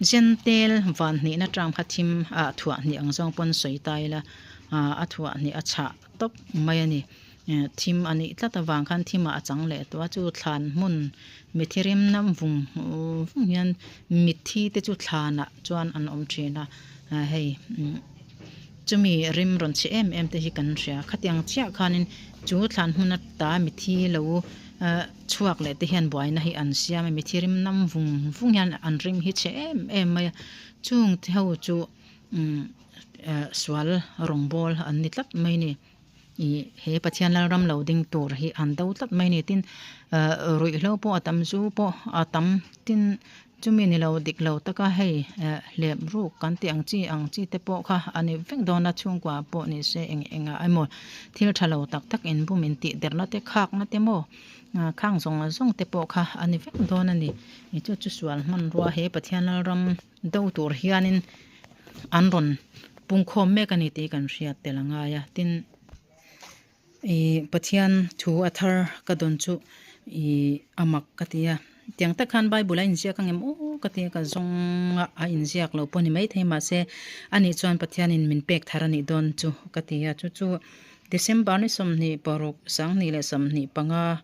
Gentile van hnihna term kha thim ah thuah hnih ang zawng pawn sawi ta ila a thuah hnih a chhah tawp mai a ni. Thim a nih tlat avang khan thimah a chang leh tawh a, chu thlan hmun mitthi rim nam vung vung hian mitthi te chu thlanah chuan an awm thin a, hei chumi rim rawn chhe em em te hi kan hria khatiang chiah khanin chu thlan hmun ata mitthi lo chhuak leh te hian buaina hi an siam a, mitthi rim nam vung vung hian an rim hi chhe em em mai a, chung te ho chu sual rawngbawl an ni tlat mai a ni. Ih he Pathian Lalram lo ding tur hi an do tlat mai a ni tin ah ruihhlo pawh a tam zu pawh a tam tin chumi ni lo dik lo taka hei eh hlep ruk kan tih ang chi ang chi te pawh kha a ni vek dawn a chhungkua pawh ni se eng eng ah emaw thil tha lo tak tak inbum intih derna te khakna te maw ah khang zawng zawng te pawh kha a ni vek dawn a ni ih chu chu sual hmanrua he Pathian Lalram do tur hianin an rawn pungkhawm mek a ni tih kan hriat tel a ngai a tin ih Pathian thu a thar ka dawn chu ih a mak ka ti a tiang tak khan bible a inziak ang em aw ka ti a ka zawng a a inziak lo pawh a ni maithei mahse ani chuan Pathianin min pek thar a nih dawn chu ka ti a chu chu December ni 26 2025.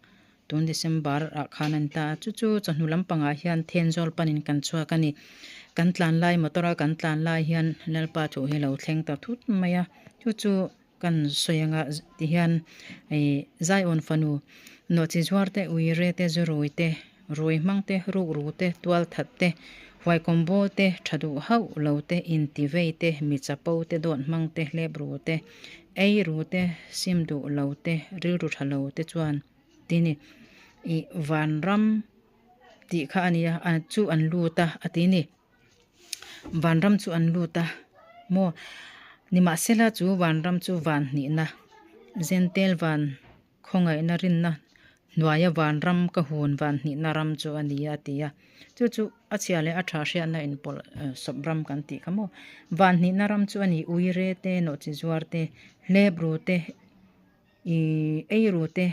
Tun December ah khan an ta a, chu chu chawhnu lampangah hian Thenzawl panin kan chhuak a ni. Kan tlan lai motor a kan tlan lai hian Lalpa thu hi a lo thleng ta thut mai a, chu chu kan sawi anga ti hian ih Zion fanu nawhchi zuar te, uire te, zurui te, rui hmang te, rukru te, tual that te, huaikawm bawl te, tha duh hauh lo te, intivei te, mi chapo te, dawt hmang te, hlep ru te, Ei ru te, sim duh lo te, rilru tha lo te chuan ti ni. Ih vanram tih kha a nia, a chu an lut a a ti ni. Vanram chu an lut a maw? Nimahsela chu vanram chu van hnihna, Zentel van Khawngaihna rinna hnuaia vanram ka hun van hnihna ram chu a ni a ti a. Chu chu a chhia leh a tha hriatna inpawlh sawp ram kan tih kha maw. Van hnihna ram chu a ni uire te, nawhchi zuar te, hlep ru te, ih ei ru te,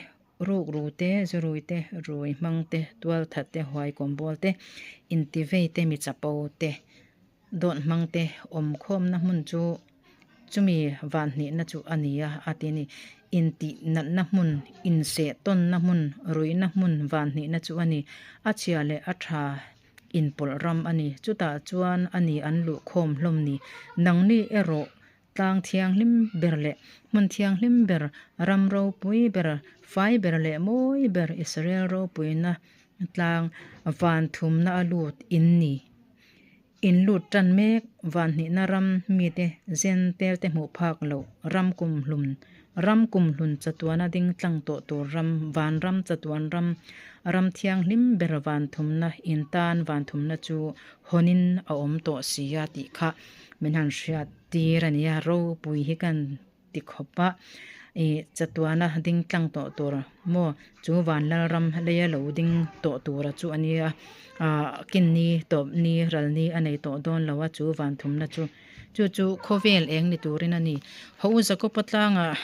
ruk ru te, zurui te, rui hmang te, tual that te, huai kawmbawl te, intivei te, mi chapo te, Dawt hmang te awmkhawmna hmun chu chumi van hnihna chu a ni a, a ti a ni. Intih natna hmun, inseh tawnna hmun, ruihna hmun van hnihna chu a ni. A chhia leh a tha inpawlh ram a ni. Chutah chuan a ni an luhkhawm hlawm ni. Nangni erawh tlang thianghlim ber leh hmun thianghlim ber, ram ropui ber, fai ber leh mawi ber Israel ropuina tlang van thumna a lut in ni. In lut tan mek, vanhnihna ram mite zen tel te hmuh phak loh ram kumhlun, ram kumhlun chatuana ding tlang tawh tur ram, vanram chatuan ram, ram thianghlim ber vanthumna in tan vanthumna chu hawnin a awm tawh si a tih kha min han hriat tir a nia, ropui hi kan ti khawp a, ih chatuana ding tlang tawh tur maw chu Vanlalram leia lo ding tawh tura chu a nia ah kinni tawp ni ral ni a nei tawh dawn lo a chu vanthumna chu chu chu khawvel eng ni turin a ni haw u Jakopa tlangah.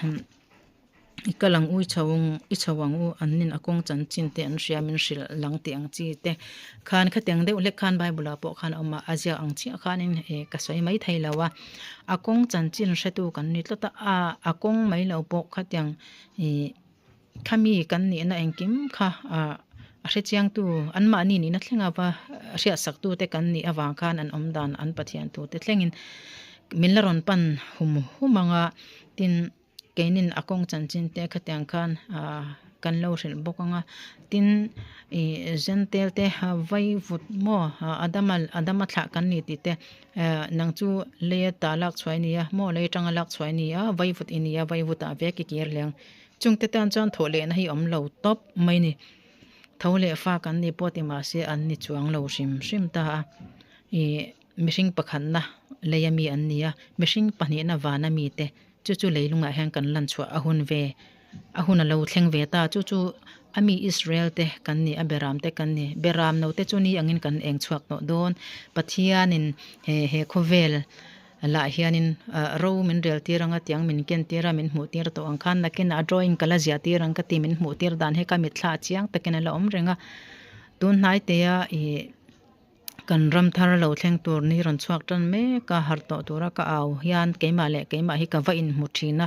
I kal ang u i chho ang i chho ang u an nin a kawng chanchin te an hria min hrilh lang tih ang chi te khan khatiang deuh hlek khan bible ah pawh khan a awm a a ziak ang chiah khanin eh ka sawi mai thei lo a a kawng chanchin hretu kan ni tlat a a a kawng mai lo pawh khatiang ih khami kan nihna engkim kha ah a hrechiangtu anmahni nihna thleng a va hriatsak tu te kan nih avang khan an awm dan an Pathian thu te thlengin min la rawn pan hum hum ang a tin. Keinin a kawng chanchin te khatiang khan ah kan lo hrilh bawk ang a tin ih zentel te vai vut maw Adama Adama thlah kan ni tih te eh nang chu lei ata lak chhuah i ni a maw lei atanga lak chhuah i ni a vai vut i ni a vai vutah vek i kir leh ang chungte tan chuan thawh lehna hi a awm lo tawp mai a ni tho leh fa kan ni pawh ti mahse an ni chuang lo hrim hrim ta a ih mihring pakhatna leia mi an ni a mihring pahnihna vana mite. Chu chu leilungah hian kan lan chhuah a hun ve, a hun a lo thleng ve ta. Chu chu a mi Israel te kan ni, a beram te kan ni. Beram no te chu ni angin kan eng chhuak tawh dawn. Pathianin he he khawvel. lah hianin ro min rel tir anga tiang min ken tir a min hmuh tir tawh ang khan nakinah drawing ka la ziah tir ang ka ti min hmuh tir dan hi ka mitthla ah chiang takin a la awm reng a tun hnai te a ih kan ram thar lo thleng tur ni rawn chhuak tan mek a harh tawh tura ka au hian keimah leh keimah hi ka va inhmu thin a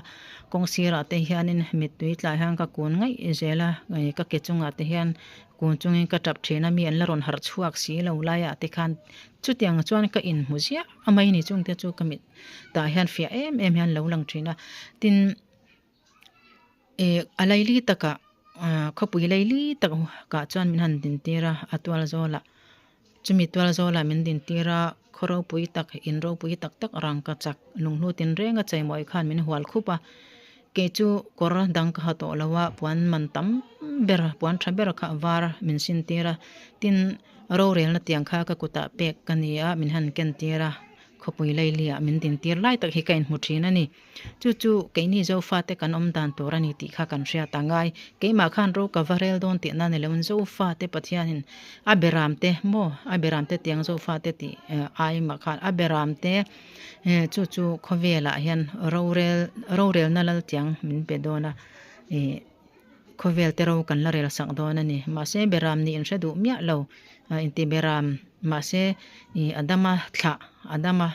kawng sirah te hianin mittui tlai hian ka kun ngaih zel a ka ke chungah te hian kun chungin ka tap thin a mi an la rawn harh chhuak si lo laiah te khan chutiang chuan ka inhmu ziah a mai ni chungte chu ka mit tah hian fiah em em hian lo lang thin a tin ih a laili takah ah khawpui laili takah chuan min han din tir a a tual zawlah chumi tual zawlah min din tir a khaw ropui tak in ropui tak tak rangka chak lunghlu tinreng a cheimawi khan min hual khup a kei chu kawr dang ka ha tawh lo a puan man tam ber puan tha ber kha var min sin tir a tin rorelna tiang kha ka kutah pek ka ni a min han ken tir a khawpui laili ah min din tir lai tak hi ka inhmu thin a ni. Chu chu keini Zofate kan awm dan tur a ni tih kha kan hriat a ngai. Keimah khan ro ka va rel dawn tihna ni loin Zofate Pathianin a beramte maw a beramte tiang Zofate tih aimah khan a beramte chu chu khawvelah hian rorel rorelna lal tiang min pe dawn a ih khawvel te ro kan la rel sak dawn a ni. Mahse beram nih in hre duh miah lo inti beram mahse ih Adama thlah Adama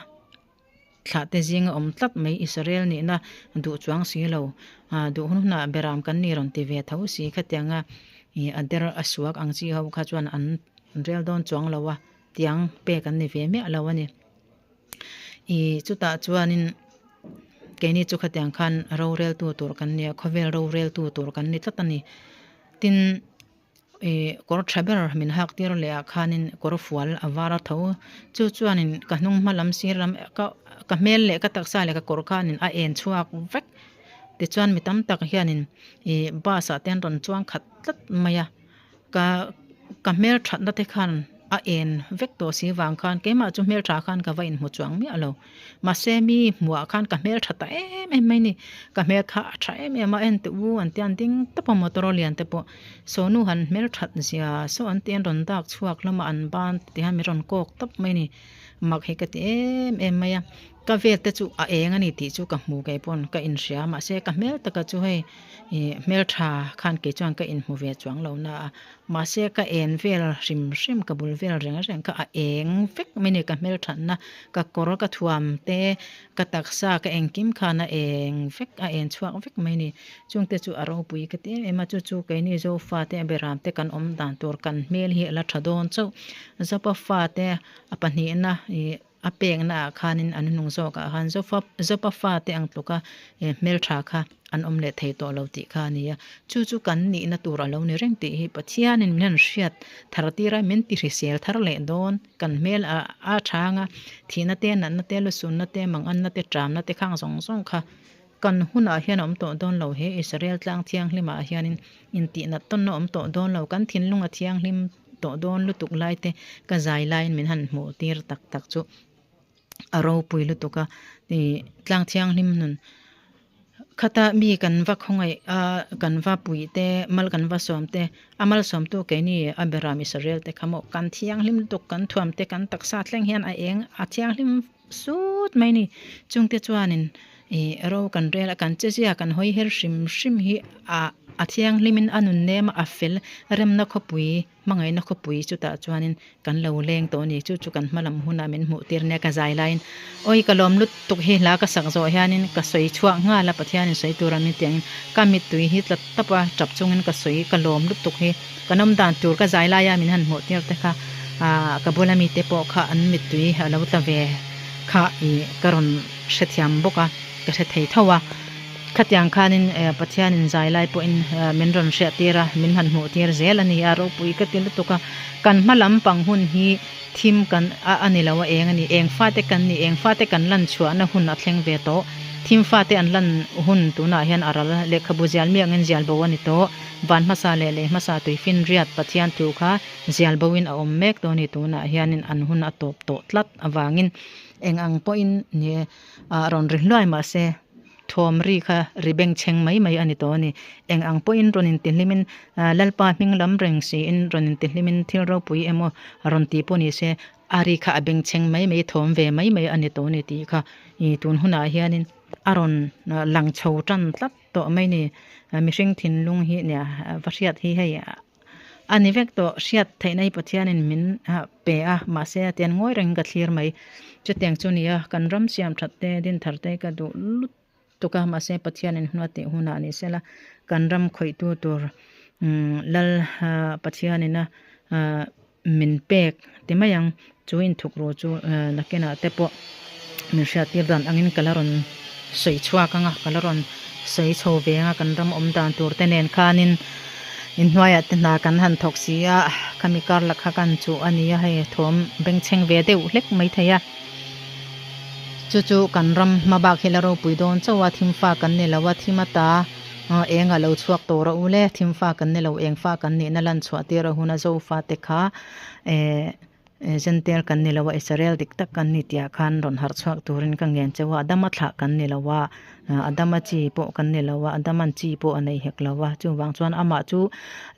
Thlah te zinga awm tlat mai Israel nihna duh chuang si lo. Duh hun hunah beram kan ni rawn ti ve tho si khatianga ih a der a suak ang chi ho kha chuan an rel dawn chuang lo a, tiang pek an ni ve miah lo a ni. Ih chutah chuanin keini chu khatiang khan roreltu tur kan ni a, khawvel roreltu tur kan ni tlat a ni. Tin. Ih kawr tha ber min hak tir leh ah khanin kawr fual a var a tho chu chuanin ka hnung hma lam sir lam ka ka hmel leh ka taksa leh ka kawr khanin a en chhuak vek tichuan mi tam tak hianin ih bus ah te an rawn chuang khat tlat mai a ka ka hmel thatna te khan a en vek tawh si vang khan keimah chu hmel tha khan ka va inhmu chuang miah lo. Mahse mi hmuhah khan ka hmel tha ta em em mai ni. Ka hmel kha a tha em em a, en teh u an tia an ding tawp a motor lian te pawh. Sawnu han hmel that zia saw an tia an rawn dak chhuak hlawm a an ban ti hian min rawn kawk tawp mai ni. Mak hi ka ti em em mai a. Ka vel te chu a eng a ni tih chu ka hmu kei pawn ka inhria mahse ka hmel taka chu hei ih hmel tha khan kei chuan ka inhmu ve chuang lo na a. Mahse ka en vel hrim hrim ka bul vel reng reng kha a eng vek mai ni ka hmelthatna ka kawr ka thuam te ka taksa ka engkim khan a eng vek a en chhuak vek mai ni chungte chu a ropui ka ti em em a chu chu keini zofa te a beram te kan awm dan tur kan hmel hi a la tha dawn chauh zopa fate a pahnihna ih A pekna ah khanin an hnung zawk ah khan zofa zopa fate ang tluka eh hmeltha kha an awm leh thei tawh lo tih kha a ni a. Chu chu kan nihna tur a lo ni reng tih hi Pathianin min han hriat thar tir a, min ti hrisel thar leh dawn. Kan hmel a a chhang a, thihna te, natna te, lusunna te, manganna te, tramna te khang zawng zawng kha kan hunah hian a awm tawh dawn lo. He Israel tlang thianghlimah hianin intihnat tawnna a awm tawh dawn lo. Kan thinlung a thianghlim. Tawh dawn lutuk lai te ka zai laiin min han hmuh tir tak tak chu a ropui lutuk a ih tlang thianghlim nun khata mi kan va khawngaih a kan va puih te mal kan va sawm te a malsawm tu keini a beram Israel te kha maw kan thianghlim lutuk kan thuam te kan taksa thleng hian a eng a thianghlim sut mai a ni chungte chuanin ih ro kan rel a kan che zia kan hawi her hrim hrim hi ah a thianghlimin a nun nem a a fel remna khawpui hmangaihna khawpui chutah chuanin kan lo leng tawh a ni chu chu kan hma lam hunah min hmuh tir nia ka zai laiin awi ka lawm lutuk hi hla ka sak zawh hianin ka sawi chhuak nghal a Pathianin sawi tura min tih angin ka mittui hi tla tap a tap chungin ka sawi ka lawm lutuk hi. Kan awm dan tur ka zai laia min han hmuh tir te kha ah ka bula mite pawh kha an mittui a lo tla ve kha ih ka rawn hrethiam bawk a, ka hre thei tho a. Khatiang khanin eh Pathianin zai lai pawhin min rawn hriah tir a, min han hmuh tir zel a ni a, ropui ka ti lutuk a. Kan hma lampang hun hi thim kan a a ni lo a, eng a ni, eng fate kan ni, eng fate kan lan chhuahna hun a thleng ve tawh. Thim fate an lan hun tunah hian a ral lehkhabu zial miangin zial bo a ni tawh. Van hmasa leh lei hmasa tuifin riat Pathian thu kha zial bo in a awm mek dawn i tunah hianin an hun a tawp tawh tlat avangin eng ang pawhin ni a rawn ri hluai mahse thawm ri kha ri bengchheng mai mai a ni tawh a ni. Eng ang pawhin rawn intihlimin Lalpa hming lam reng siin rawn intihlimin thil ropui emaw rawn tih pawh ni se. A ri kha a bengchheng mai mai thawm ve mai mai a ni tawh a ni tih kha ih tun hunah hianin a rawn lang chho tan tlat tawh mai ni. Mihring thinlung hi nia va hriat hi hei a ni vek tawh hriat theihna hi Pathianin min pe a mahse a tian ngawi rengin ka thlir mai. Chutiang chu nia kan ram siam that te din thar te ka duh lut tuk a mahse Pathianin hun a tih hunah ni sela kan ram khawihtu tur Lal Pathianina min pek ti mai ang chu inthukru chu nakinah te pawh min hriattir dan angin ka la rawn sawi chhuak ang a ka la rawn sawi chho ve ang a kan ram awm dan tur te nen khanin inhnuaiah te hna kan han thawk si a khami kar la kha kan chuh a ni a hei thawm bengchheng ve deuh hlek mai thei a. Chu chu kan ram hma bak hi la ropui dawn chauh a, thim fa kan ni lo a, thim ata eng a lo chhuak tawh rawh u le, thim fa kan ni lo, eng fa kan nihna lan chhuah tir a hun a, Zofa te kha eh Jentail kan ni lo a, Israel dik tak kan ni tih ah khan rawn harh chhuak turin ka ngen chauh a, Adama thlah kan ni lo a, Adama chi pawh kan ni lo a, Adaman chi pawh a nei hek lo a, chuvang chuan amah chu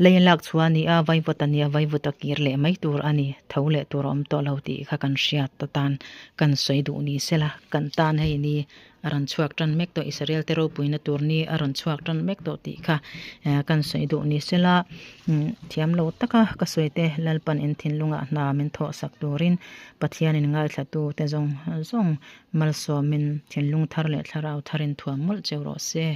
lei lak chhuah a ni a, vaivut a ni a, vaivut a kir leh mai tur a ni, tho leh tur a awm tawh lo tih kha kan hriat atan kan sawi duh ni sela, kan tan hei ni a rawn chhuak tan mek tawh, Israel te ropuina tur ni a rawn chhuak tan mek tawh tih kha kan sawi duh ni sela, thiam lo taka ka sawi te Lalpan in thinlungah hna min thawh sak turin Pathianin ngaithlatu te zawng zawng Malsawmin thinlung thar leh thlarau tharin thuam mawlh cheu rawh se.